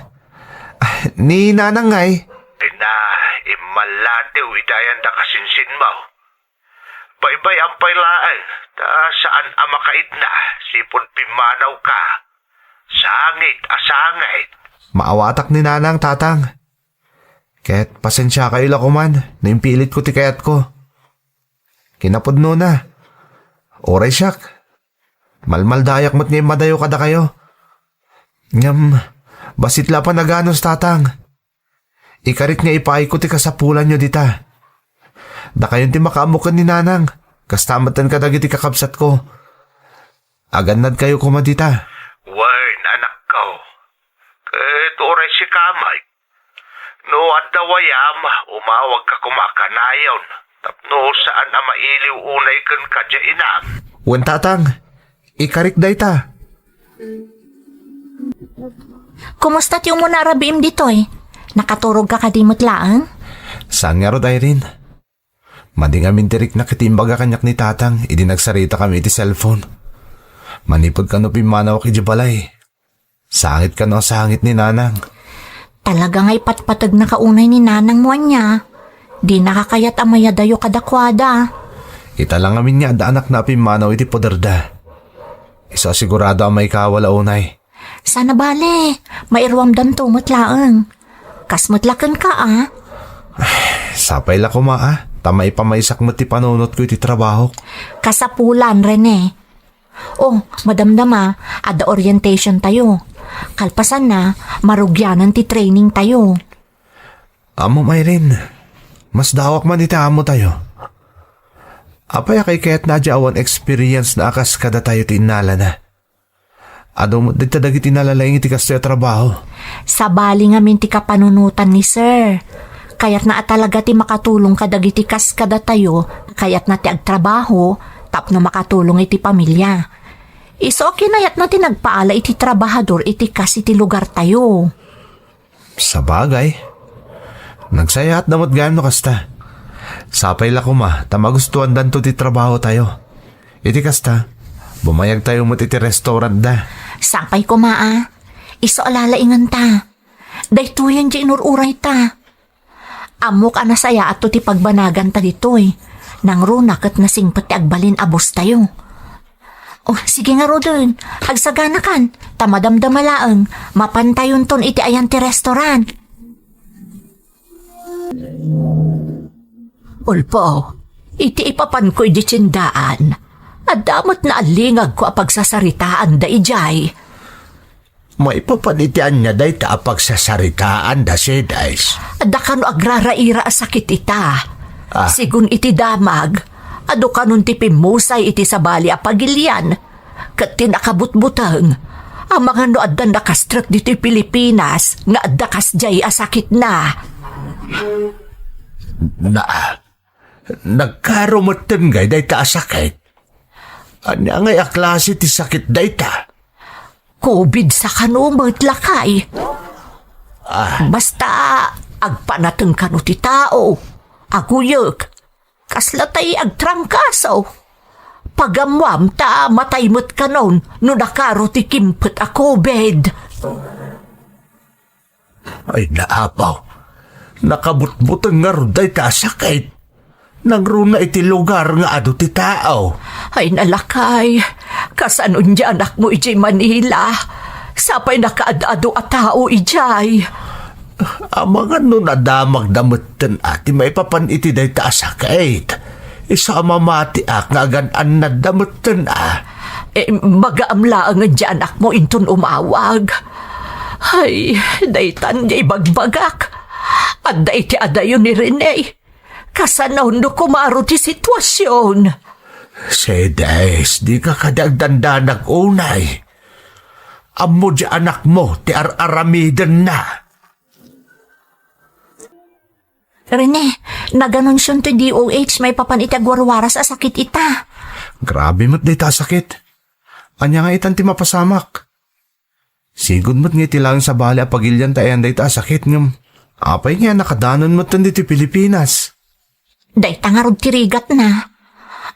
Ah, ni Nanang ngay? Ina, immallatiw iti ayan da kasinsinmo. Baybay-am pay laeng, ta saan a makaitna, sipud pimmanawka. Sangit a sangit. Maawatak ni Nanang, Tatang. Ket pasensiakayo la koman no impilitko ti kayatko. Kinapudnona, uray siak, malmaldayak met nga immadayo kadakayo. Ngem, bassit la a panaganus, Tatang. Ikarik nga ipaayko ti kasapulanyo dita. Dakayon ti makaammo ken ni Nanang, kasta metten kadagiti kakabsatko. Agannadkayo koma dita. Wen, anakko. Ket uray sika met. No adda wayam, umawagka koma kanayon, tapno saan a mailiw unay kenka diay inam. Wen, Tatang. Ikarik dayta. Kumusta ti umuna a rabiim ditoy? Nakaturogka kadi met laeng? Saan ngarud, Irene. Madi ngamin ti riknak iti imbaga kaniak ni Tatang idi nagsaritakami iti cellphone. Manipud kano pimmanawak idiay balay, sangit kano a sangit ni Nanang. Talaga nga ipatpategnaka unay ni Nanangmo ania. Dinaka kayat a mayadayo kadakuada. Ita la ngamin nga adda anakna a pimmanaw iti poderda. Isu a sigurado a maikawala unay. Saan a bale, mairuamdanto met laeng. Kas met la kenka, a? Sapay la koma, a, ta maipamaysak met ti panunotko iti trabahok. Kasapulan, Rene. O, madamdama, adda orientation tayo. Kalpasanna, marugianan ti training tayo. Ammom, Irene, masdaawak man iti amo tayo. Apay a kayatna a diay awan experience na a kas kadatayo ti innalana? Adu met dita dagiti nalalaing iti kastoy a trabaho. Sabali ngamin ti kapanunotan ni Sir. Kayatna a talaga ti makatulong kadagiti kas kadatayo, kayatna ti agtrabaho tapno makatulong iti pamilia. Isu a kinayatna ti nagpaala iti trabahador iti kas iti lugartayo. Sabagay. Nagsayaatda met gayam no kasta. Sapay la koma ta magustuandanto ti trabaho tayo. Iti kasta, bumayag tayo met iti restaurant da. Sapay koma a. Isu a lalainganta. Daytoyen diay inur-urayta. Ammok a nasayaatto ti pagbanaganta ditoy. Nangruna ket nasingpet ti agbalin a boss tayo. O, sige ngaruden, agsaganakan, ta madamdama laeng, mapantayonton iti ayan ti restaurant. Ulpo, iti ipapanko iti tiendaan, Adda met naalingagko a pagsasaritaanda idiay. Maipapan iti ania dayta a pagsasaritaanda, Sedes? Adda kano agraraira a sakit ita. Ah. Sigun iti damag, adu kanon ti pimmusay iti sabali a pagilian, ket ti nakabutbuteng, amangan no adda nakastrek ditoy Pilipinas nga adda kasdiay a sakitna. Na, nagkaro metten ngay dayta a sakit? Ania ngay a klase ti sakit dayta? Covid sa kano met, lakay. Ah. Basta, agpanateng kano ti tao, aguyek, kasla tay agtrangkaso. Pagammuam ta matay met kanon no nakaro ti kimpet a covid. Ay, naapaw. Nakabutbuteng ngarud dayta a sakit. Nangruna iti lugar nga adu ti tao. Ay, nalakay. Kasano ti anakmo idiay Manila? Sapay nakaad-adu a tao idiay. Amangan no nadamagda metten a ti maipapan iti dayta a sakit. Isu a mamatiak nga agan-annadda metten a. Eh, bagaam laeng ti anakmo inton umawag. Ay, daytan ti ibagbagak. Adda iti adayo ni Rene. Kasano no kumaro ti situasion? Sedes, dika kadi agdandanag unay. Ammo ti anakmo ti ar-aramidenna. Rene, nag-anunsion ti D O H maipapan iti agwarwaras a sakit ita. Grabe met dayta a sakit. Ania nga itan ti mapasamak? Sigud met nga iti laeng sabali a pagilian ti ayan dayta a sakit ngem apay nga nakadanon metten ditoy Pilipinas? Dayta ngarud ti rigatna.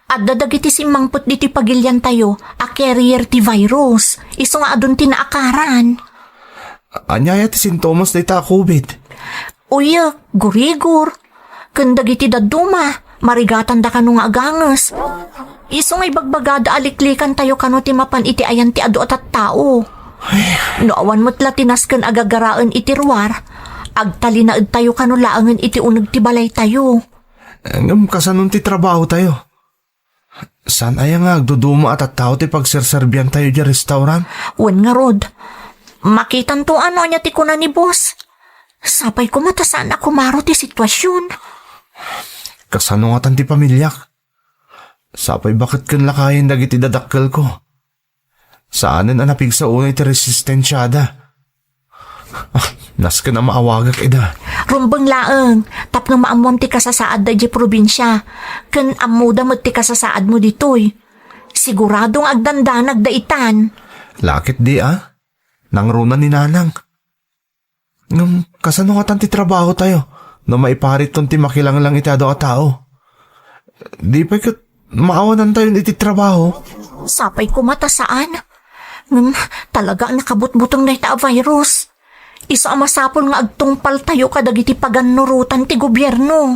Adda dagiti simmangpet ditoy pagiliantayo a carrier ti virus, isu nga adun ti naakaran. Ania aya ti sintomas dayta a covid? Uyek, gurigor, ken dagiti dadduma, marigatanda kano nga aganges. Isu nga ibagbagada a liklikantayo kano ti mapan iti ayan ti adu a tattao. Ay. No awan met la ti nasken a gagaraen iti ruar, agtalinaedtayo kano laengen iti uneg ti balaytayo. Ngem kasanon ti trabahotayo? Saan aya nga agduduma a tattao ti pagserserbiantayo idiay restaurant? Wen ngarud, makitanto no ania ti kuna ni boss. Sapay koma ta saan a kumaro ti situasion. Kasano ngatan ti pamiliak? Sapay baket ken lakayen dagiti dadakkelko. Saanen a napigsa unay ti resistensiada. Ah, nasken a maawagak ida. Rumbeng laeng, tapno maammoam ti kasasaadda idiay probinsia, ken ammoda met ti kasasaadmo ditoy. Sigurado nga agdandanagda itan. Lakit di a? Nangruna ni Nanang. Ngem, kasano ngatan ti trabahotayo no maipariton ti makilanglang iti adu a tao? Di pay ket maawanantayon iti trabaho? Sapay koma ta saan. Ngem, talaga a nakabutbuteng dayta a virus. Isu a masapul nga agtungpaltayo kadagiti pagannurotan ti gobierno.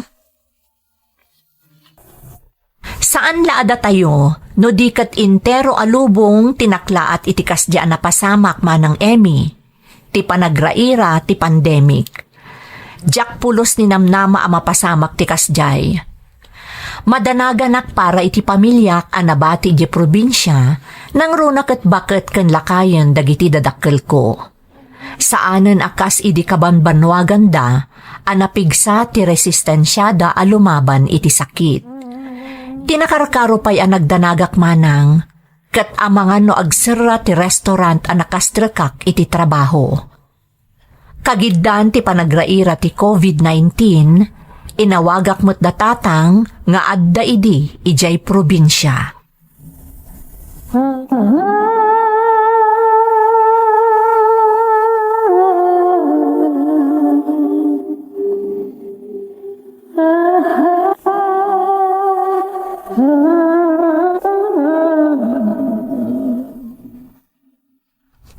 Saan la a datayo, no di ket entero a lubong ti naklaat iti kasdi a napasamak manang Emmy, ti panagraira ti pandemic. Diak pulos ni namnama a mapasamak ti kasdiay. Madanaganak para iti pamiliak a nabati idiay probinsia, nangruna ket baket ken lakayen dagiti dadakkelko. Saanen a kas idi kabanbannuaganda a napigsa ti resistensiada a lumaban iti sakit. Ti nakarkaro pay a nagdanagak manang, ket amangan no agserra ti restaurant a nakastrekak iti trabaho. Kagiddan ti panagraira ti covid nineteen, inawagak met da tatang nga adda idi idiay probinsia.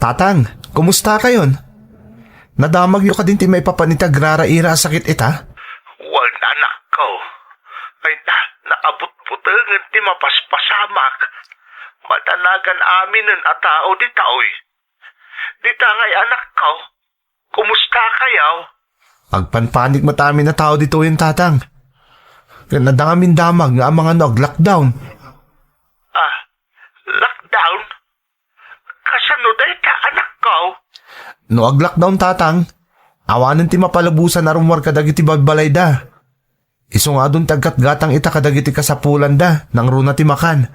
Tatang, kumusta kayon? Nadamagyo kadin ti maipapan iti agraraira a sakit ita? Wen, anakko. Ay, na, nakabutbutengen ti mapaspasamak. Madanagan aminen a tao ditoy. Dita ngay, anakko. Kumusta kayo? Agpanpanik met amin a tao ditoyen, tatang. Ken adda ngamin damag nga amangan no ag-lockdown. Ah, No ag-lockdown, Tatang, awanen ti mapalubosan a rummuar kadagiti balbalayda. Isu nga adun ti aggatgatang ita kadagiti kasapulanda, nangruna ti makan.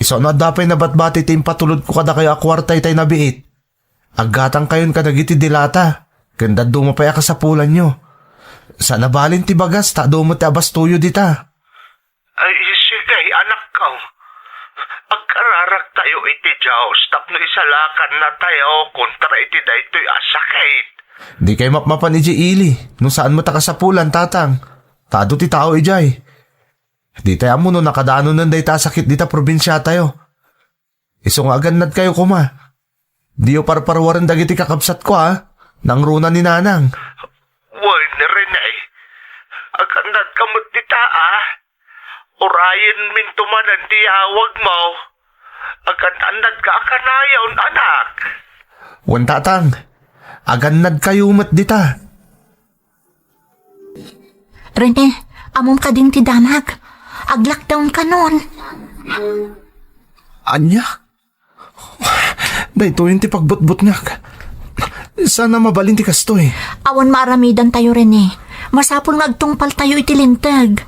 Isu no adda pay nabatbati ti impatulodko kadakayo a kuarta itay nabiit, aggatangkayon kadagiti dilata, ken dadduma pay a kasapulanyo. Saan a balin ti bagas, ta adu met ti abastoyo dita. Ay, sige, anakko. Agkararagtayo iti Dios tapno isalakannatayo kontra iti daytoy a sakit. Dikay mapmapan idiay ili, no saan met a kasapulan, Tatang. Ta adu ti tao idiay. Ditay ammo no nakadaanonen dayta a sakit dita probinsiatayo. Isu nga agannadkayo koma. Diyo parparuaren dagiti kakabsatko, a? Nangruna ni Nanang. Wen, Rene, agannadka met dita, a? Urayenminto manen ti yawagmo. Agan-annadka a kanayon, anak. Wen, Tatang, agannadkayo met dita. Rene, ammom kadin ti damag. Ag-lockdown kanon. Ania? Daytoyen ti pagbutbutngak. Saan a mabalin ti kastoy. Awan maaramidantayo, Rene. Masapul nga agtungpaltayo iti linteg.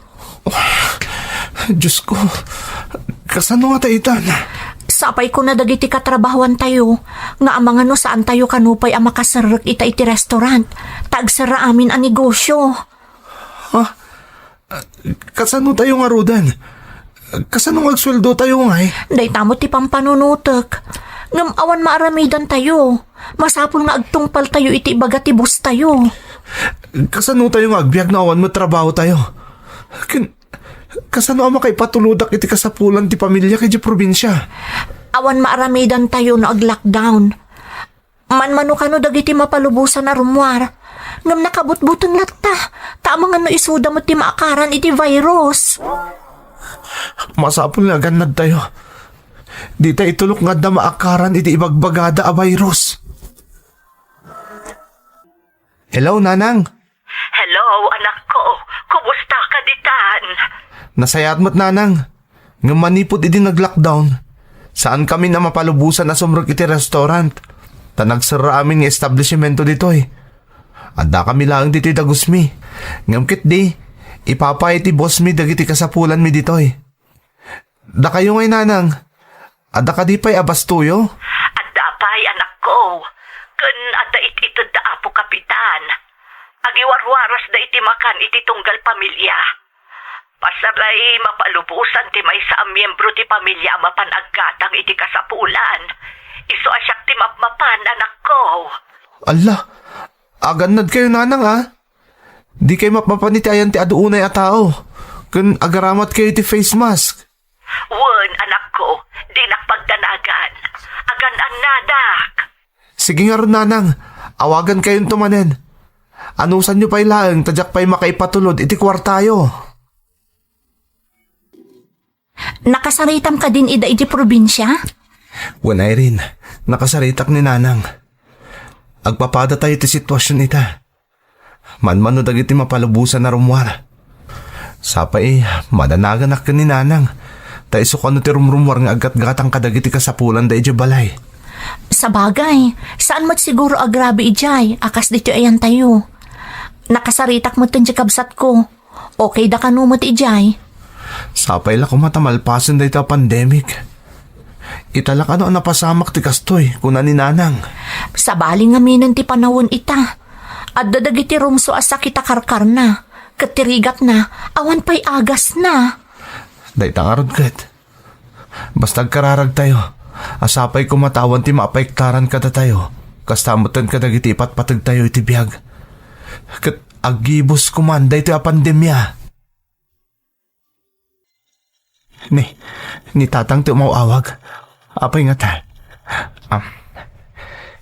Diosko, kasano nga ta itan? Sapay kuna dagiti katrabahoantayo nga amangan no saantayo kano pay a makaserrek ita iti restaurant, ta agserra amin a negosio. Ha? Kasano tayo ngaruden? Kasano nga agsueldotayo ngay? Dayta met ti pampanunotek. Ngem awan maaramidantayo. Masapul nga agtungpaltayo iti ibaga ti boss tayo. Kasano tayo nga agbiag no awan met trabaho tayo? Ken, kasano a makaipatulodak iti kasapulan ti pamiliak idiay probinsia? Awan maaramidantayo no ag-lockdown. Manmano kano dagiti mapalubosan a rummuar. Ngem nakabutbuteng latta, ta amangan no isuda met ti maakaran iti virus. Masapul nga agannadtayo. Dita itulok nga adda maakaran iti ibagbagada a virus. Hello, Nanang. Hello, anakko. Kumusta ka ditan? Nasayaat met, Nanang. Ngem manipud idi nag-lockdown, saankami a mapalubosan a sumrek iti restaurant, ta nagserra amin nga establisimento ditoy. Addakami laeng ditoy dagusmi. Ngem ketdi, ipapay ti bossmi dagiti kasapulanmi ditoy. Dakayo ngay, Nanang, adda kadi pay a bastoyo? Adda pay, anakko. Ken adda it-itedda Apo Kapitan. Agiwarwarasda iti makan iti tunggal pamilia. Pasaray mapalubosan ti maysa a miembro ti pamilia a mapan aggatang iti kasapulan. Isu a siak ti mapmapan, anakko. Alla, agannadkayo, Nanang, a? Dikay mapmapan iti ayan ti adu unay a tao, ken agaramatkayo iti face mask. Wen, anakko, dinak pagdanagan. Agan-annadak. Sige ngarud, Nanang, awagankayonto manen. Anusanyo pay laeng ta diak pay makaipatulod iti kuartayo. Nakasaritam kadin ida iti probinsia? Wen, Irene, nakasaritak ni Nanang. Agpapadatayo ti situasion ita. Manmano dagiti mapalubosan a rummuar. Sapay, madanaganak ken ni Nanang. Ta isu kano ti rumrummuar nga aggatgatang kadagiti kasapulanda idiay balay. Sabagay, saan met siguro a grabe idiay a kas ditoy ayantayo. Nakasaritak met ken ti kabsatko. Okay da kano met idiay? Sapay la koma ta malpasen dayta a pandemic. Ita la kano a napasamak ti kastoy, kuna ni Nanang. Sabali ngaminen ti panawen ita. Adda dagiti rumso a sakit a karkarna, ket ti rigatna, awan pay agasna. Dayta ngarud ket. Basta agkararagtayo, a sapay koma ta awan ti mapaiktaran kadatayo, kasta metten kadagiti ipatpategtayo iti biag. Ket aggibus koman daytoy a pandemia. Ni, ni Tatang ti umaw-awag. Apay ngata? Um,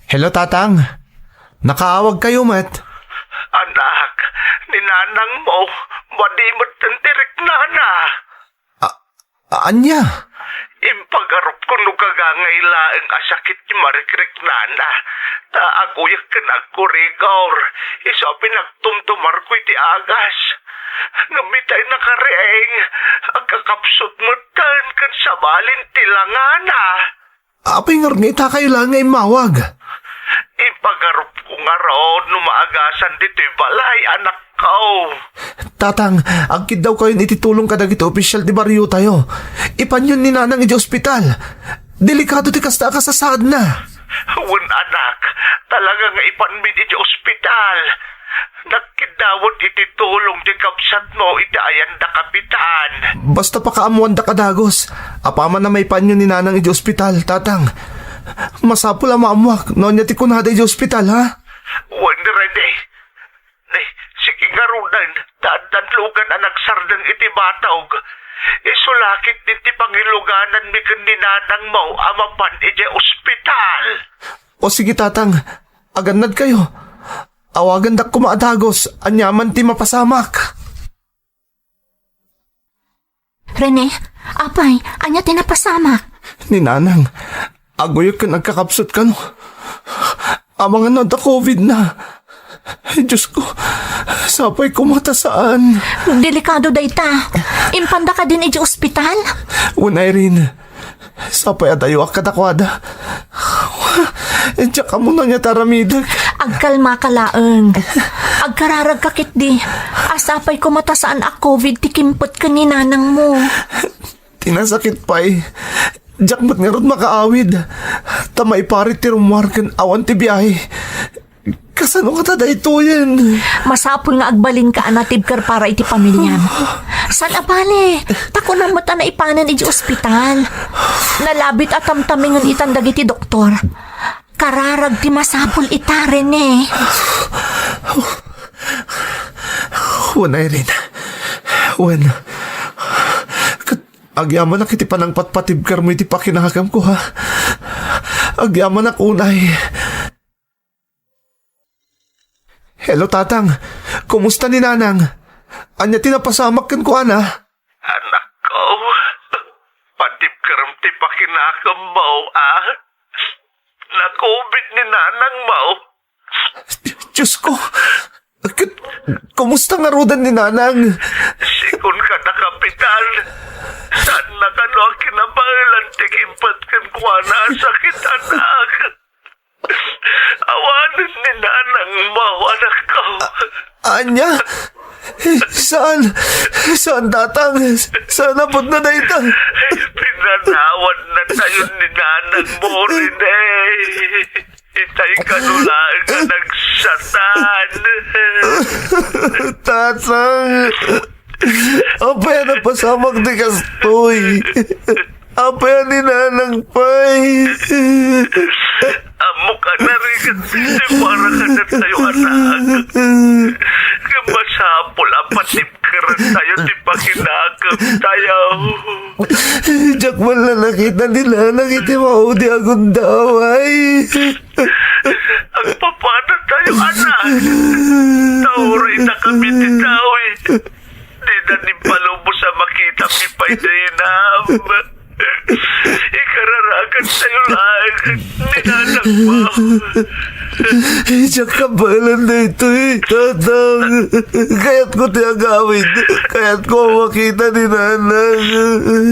hello, Tatang. Nakaawagkayo met? Anak, ni nanangmo, madi metten ti riknana. A-, ania? Impagarupko no gagangay laeng a sakit ti marikriknana, ta aguyek ken agkurigor, isu a pinagtumtumarko iti agas. Ngem itay nakariing, agkakapsut metten ken sabalin ti langana. Apay ngarud nga itakayo laeng nga immawag? Pagarupko ngarud no maagasan ditoy balay, anakko. Tatang, agkiddawkayon iti tulong kadagiti opisyal ti bariotayo. Ipanyon ni Nanang iti ospital. Delikado ti kasta a kasasaadna. Wen, anak, talaga nga ipanmin iti ospital. Nagkiddawet iti tulong ti kabsatmo iti ayanda, Kapitan. Basta pakaammoandak a dagus. Apaman a maipanyo ni Nanang iti ospital, Tatang. Masapul a maammoak no ania ti kunada iti ospital, ha? Wen, Rene. Ni, sige ngaruden, ta addan lugan a nagsardeng iti batog. Isu la ketdin ti pangilugananmi ken ni Nanangmo a mapan idiay ospital. O sige, Tatang. Agannadkayo. Awagandak koma a dagus, aniaman ti mapasamak. Rene, apay, ania ti napasamak? Ni Nanang, aguyek ken agkakabsat kano. Amangan no adda covid na. Ay, Diyos ko, sapay koma ta saan. Delikado dayta. Impanda kadin idiay ospital? Wen, Irene, sapay a dayoak kadakuada. Diak ammo no ania ti aramidek. Agkalmaka laeng. Agkararagka ketdi a sapay koma ta saan a covid ti kimpet ken ni Nanangmo. Ti nasakit pay, diak met ngarud makaawid. Ta maiparit ti rummuar ken awan ti biahe. Kasano ngata daytoyen? Masapul nga agbalinka a natibker para iti pamiliam. Saan a bale, ta kunam met a naipanen idiay ospital. Nalabit a tamtamingen itan dagiti doktor. Kararag ti masapul ita, Rene. Wen, Irene. Wen. Ket agyamanak iti panangpatpatibkermo iti pakinakemko, ha? Agyamanak unay. Hello, Tatang. Kumusta ni Nanang? Ania ti napasamak kenkuana? Anakko, patibkerem ti pakinakemmo, a? Nakubit ni Nanangmo. Diyos ko, ket kumusta ngaruden ni Nanang? Sigun kada kapitan, saanna kano a kinabaelan ti kimpet kenkuana a sakit, anak. Awanen ni Nanangmo, anakko. Ania? Saan? Saan, Tatang? Saan a pudno dayta? Pinanawanna tayon ni Nanangmo, Rene. Itay kano laeng a nagsatan. Tatang, apay a napasamak ti kastoy? Apay a ni Nanang pay? Ammok a narigat ti para kadatayo, anak. Ngem masapul a patibkerentayo ti pakinakemtayo. Diak man la nakita ni Nanang iti maudi a gundaway. Agpapanatayo, anak. Ta uray dakami ti dawit. Dida impalubos a makitami pay dayta. Ikararagantayo laeng ni Nanangmo. Diak kabaelan daytoy, Tatang. Kayatko ti agawid. Kayatko a makita ni Nanang.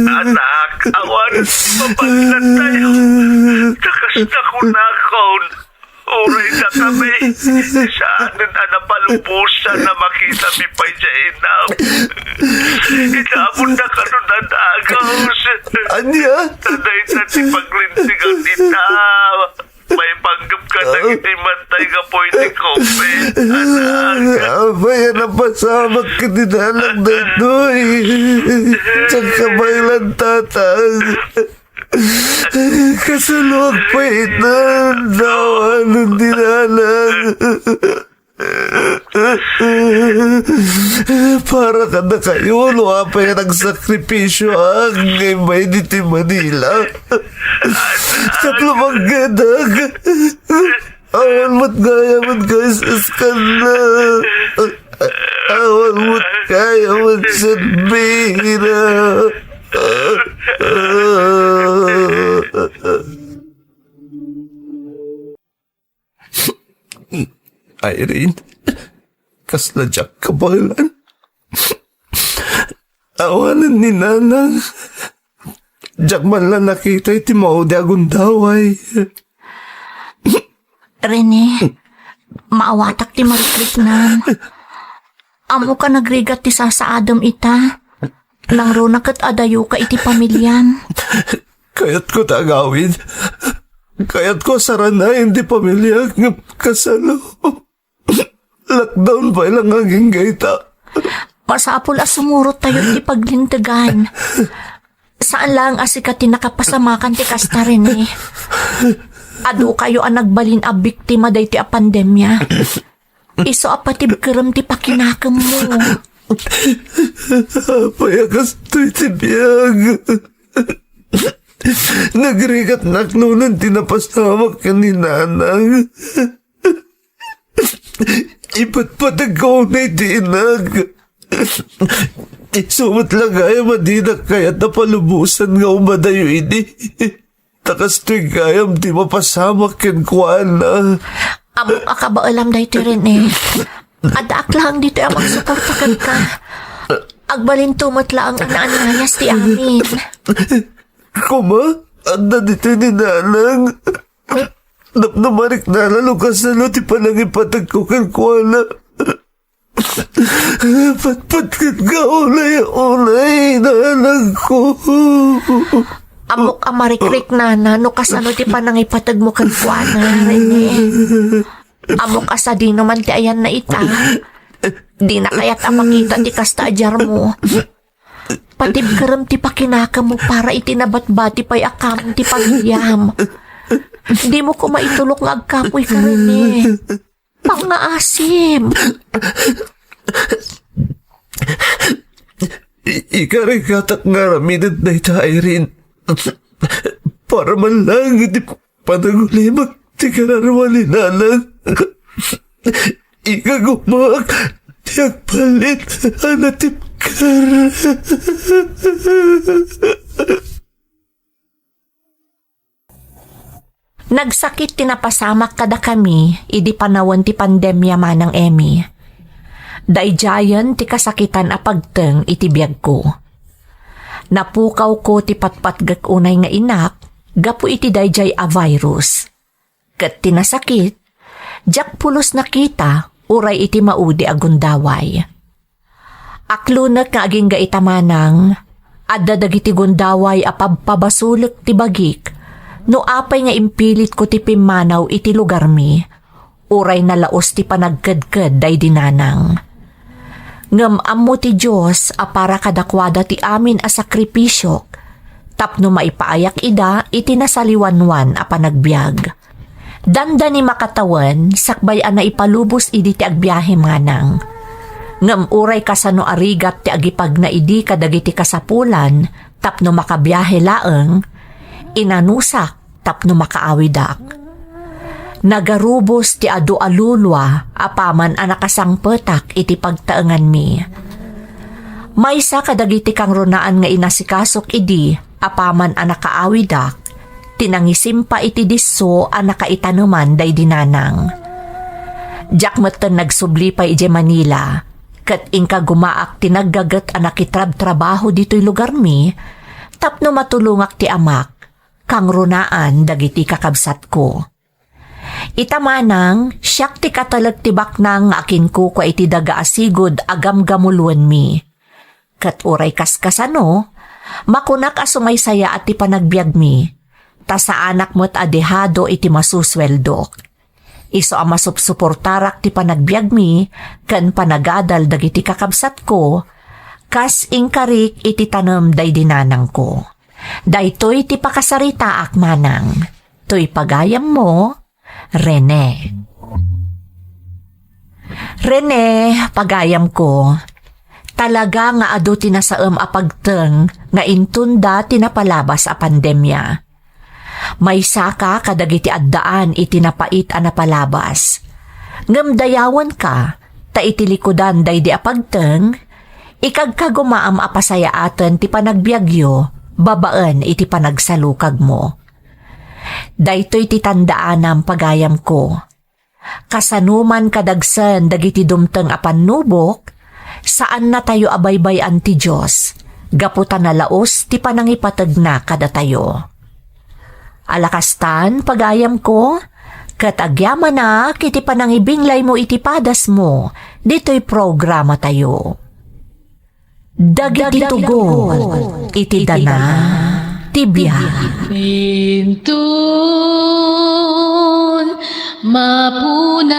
Anak, awan, mapanlantayo. Ta kasta kunakon, uray dakami, saanen a napalubosan a makitami pay dayta. Idamonna kano a dagus. Ania? Ta dayta ti paglintegan ita. Maipanggepka dagiti mantay gapu iti covid, anak. Apay a napasamak ken ni Nanang daytoy? Diak kabaelan, Tatang. Kasaluak pay ita, awanen ni Nanang. Para kadakayo, no apay a nagsakripisio nga immay ditoy Manila. Ket lumanggedak. Awan met gayam a kaisiskanna. Awan met gayam a serbina. Irene, kasla diak kabaelan. Awanen ni Nanang. Diak man la nakita iti maudi a gundaway. Rene, maawatak ti marikriknam. Ammok a nagrigat ti sasaadem ita. Nangruna ket adayoka iti pamiliam. Kayatko ta agawid. Kayatko a saranayen ti pamiliak ngem kasano? Lockdown pay la nga agingga ita. Masapul a sumurot tayo iti paglintegan. Saan laeng a sika ti nakapasamakan ti kasta, Rene. Adu kayo a nagbalin a biktima daytoy a pandemia. Isu a patibkerem ti pakinakemmo. Apay a kastoy ti biag? Nagrigat naklonan ti napasamak ken ni Nanang. Ipatpategko unay ti inak. Isu met la gayam a dinak kayat a palubosan nga umadayo idi. Ta kastoy gayam ti mapasamak kenkuana. Ammok a kabaelam daytoy, Rene. Addaak laeng ditoy a magsuporta kenka. Agbalinto met laeng a naanayas ti amin. Koma, adda ditoy ni Nanang. Tapno mariknana no kasano ti panangipategko kenkuana. Patpat kenka unay, unay, nanangko. Ammok a marikriknana no kasano ti panangipategmo kenkuana, Rene. Ammok a sadino man ti ayanna ita. Dina kayat a makita ti kasta a diarmo. Patibkerem ti pakinakemmo para iti nabatbati pay a kameng ti pamiliam. Dimo koma itulok nga agkapoyka, Rene. Pangngaasim. I-, ikarigatak nga aramiden dayta, Irene. Para man laeng iti panagulimek ti kararua ni Nanang. Ikagumaak ti agbalin a natibker. Nagsakit ti napasamak kadakami idi panawen ti pandemia, Manang Emmy. Daydiayen ti kasakitan a pagteng iti biagko. Napukawko ti patpatgek unay nga inak gapu iti daydiay a virus. Ket ti nasakit, diak pulos nakita uray iti maudi a gundaway. Aklonek nga agingga ita, Manang, adda dagiti gundaway a pabpabasolek ti bagik no apay nga impilitko ti pimmanaw iti lugarmi, uray nalaos ti panagkedked daydi Nanang. Ngem ammo ti Dios a para kadakuada ti amin a sakripisiok tapno maipaayak ida iti nasaliwanwan a panagbiag. Dandani makatawen sakbay a naipalubos idi ti agbiahe, Manang. Ngem uray kasano a rigat ti agipagna idi kadagiti kasapulan tapno makabiahe laeng, inanusak tapno makaawidak. Nagarubos ti adu a lulua apaman a nakasangpetak iti pagtaenganmi. Maysa kadagiti kangrunaan nga inasikasok idi apaman a nakaawidak, ti nangisimpa iti disso a nakaitaneman daydi Nanang. Diak metten nagsubli pay idiay Manila, ket inkagumaak ti naggaget a nakitrabtrabaho ditoy lugarmi tapno matulongak ti amak, kangrunaan dagiti kakabsatko. Ita, Manang, siak ti katelek ti baknang nga akinkukua iti daga a sigud a gamgamuloenmi. Ket uray kaskasano, makunak a sumaysayaat ti panagbiagmi, ta saanak met a dehado iti masusueldok. Isu a masupsuportarak ti panagbiagmi ken panagadal dagiti kakabsatko, kas inkarik iti tanem daydi nanangko. Daytoy ti pakasaritaak, Manang. Toy pagayammo, Rene. Rene, pagayamko, talaga nga adu ti nasaem a pagteng nga intunda ti napalabas a pandemia. Maysaka kadagiti addaan iti napait a napalabas. Ngem dayawenka, ta iti likudan daydi a pagteng, ikagkagumaam a pasayaaten ti panagbiagyo babaen iti panagsalukagmo. Daytoy ti tandaanam, pagayamko. Kasano man kadagsen dagiti dumteng a pannubok, saannatayo a baybay-an ti Dios gapu ta nalaos ti panangipategna kadatayo. Alakastan, pagayamko, ket agyamanak iti panangibinglaymo iti padasmo ditoy programatayo. Dagiti tugot iti dana ti biag. Inton mapunas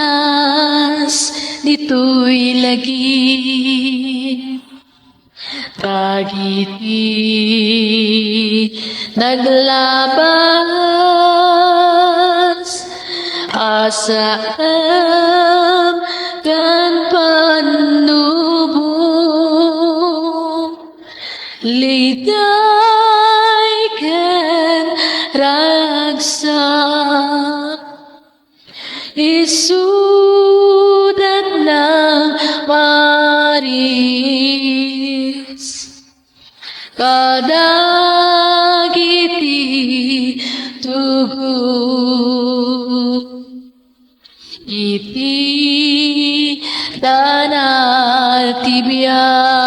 ditoy lagip, dagiti naglabas a saem ken pannubo, ligday ken ragsak, isudat nang maris kadagiti tugot iti dana ti biag.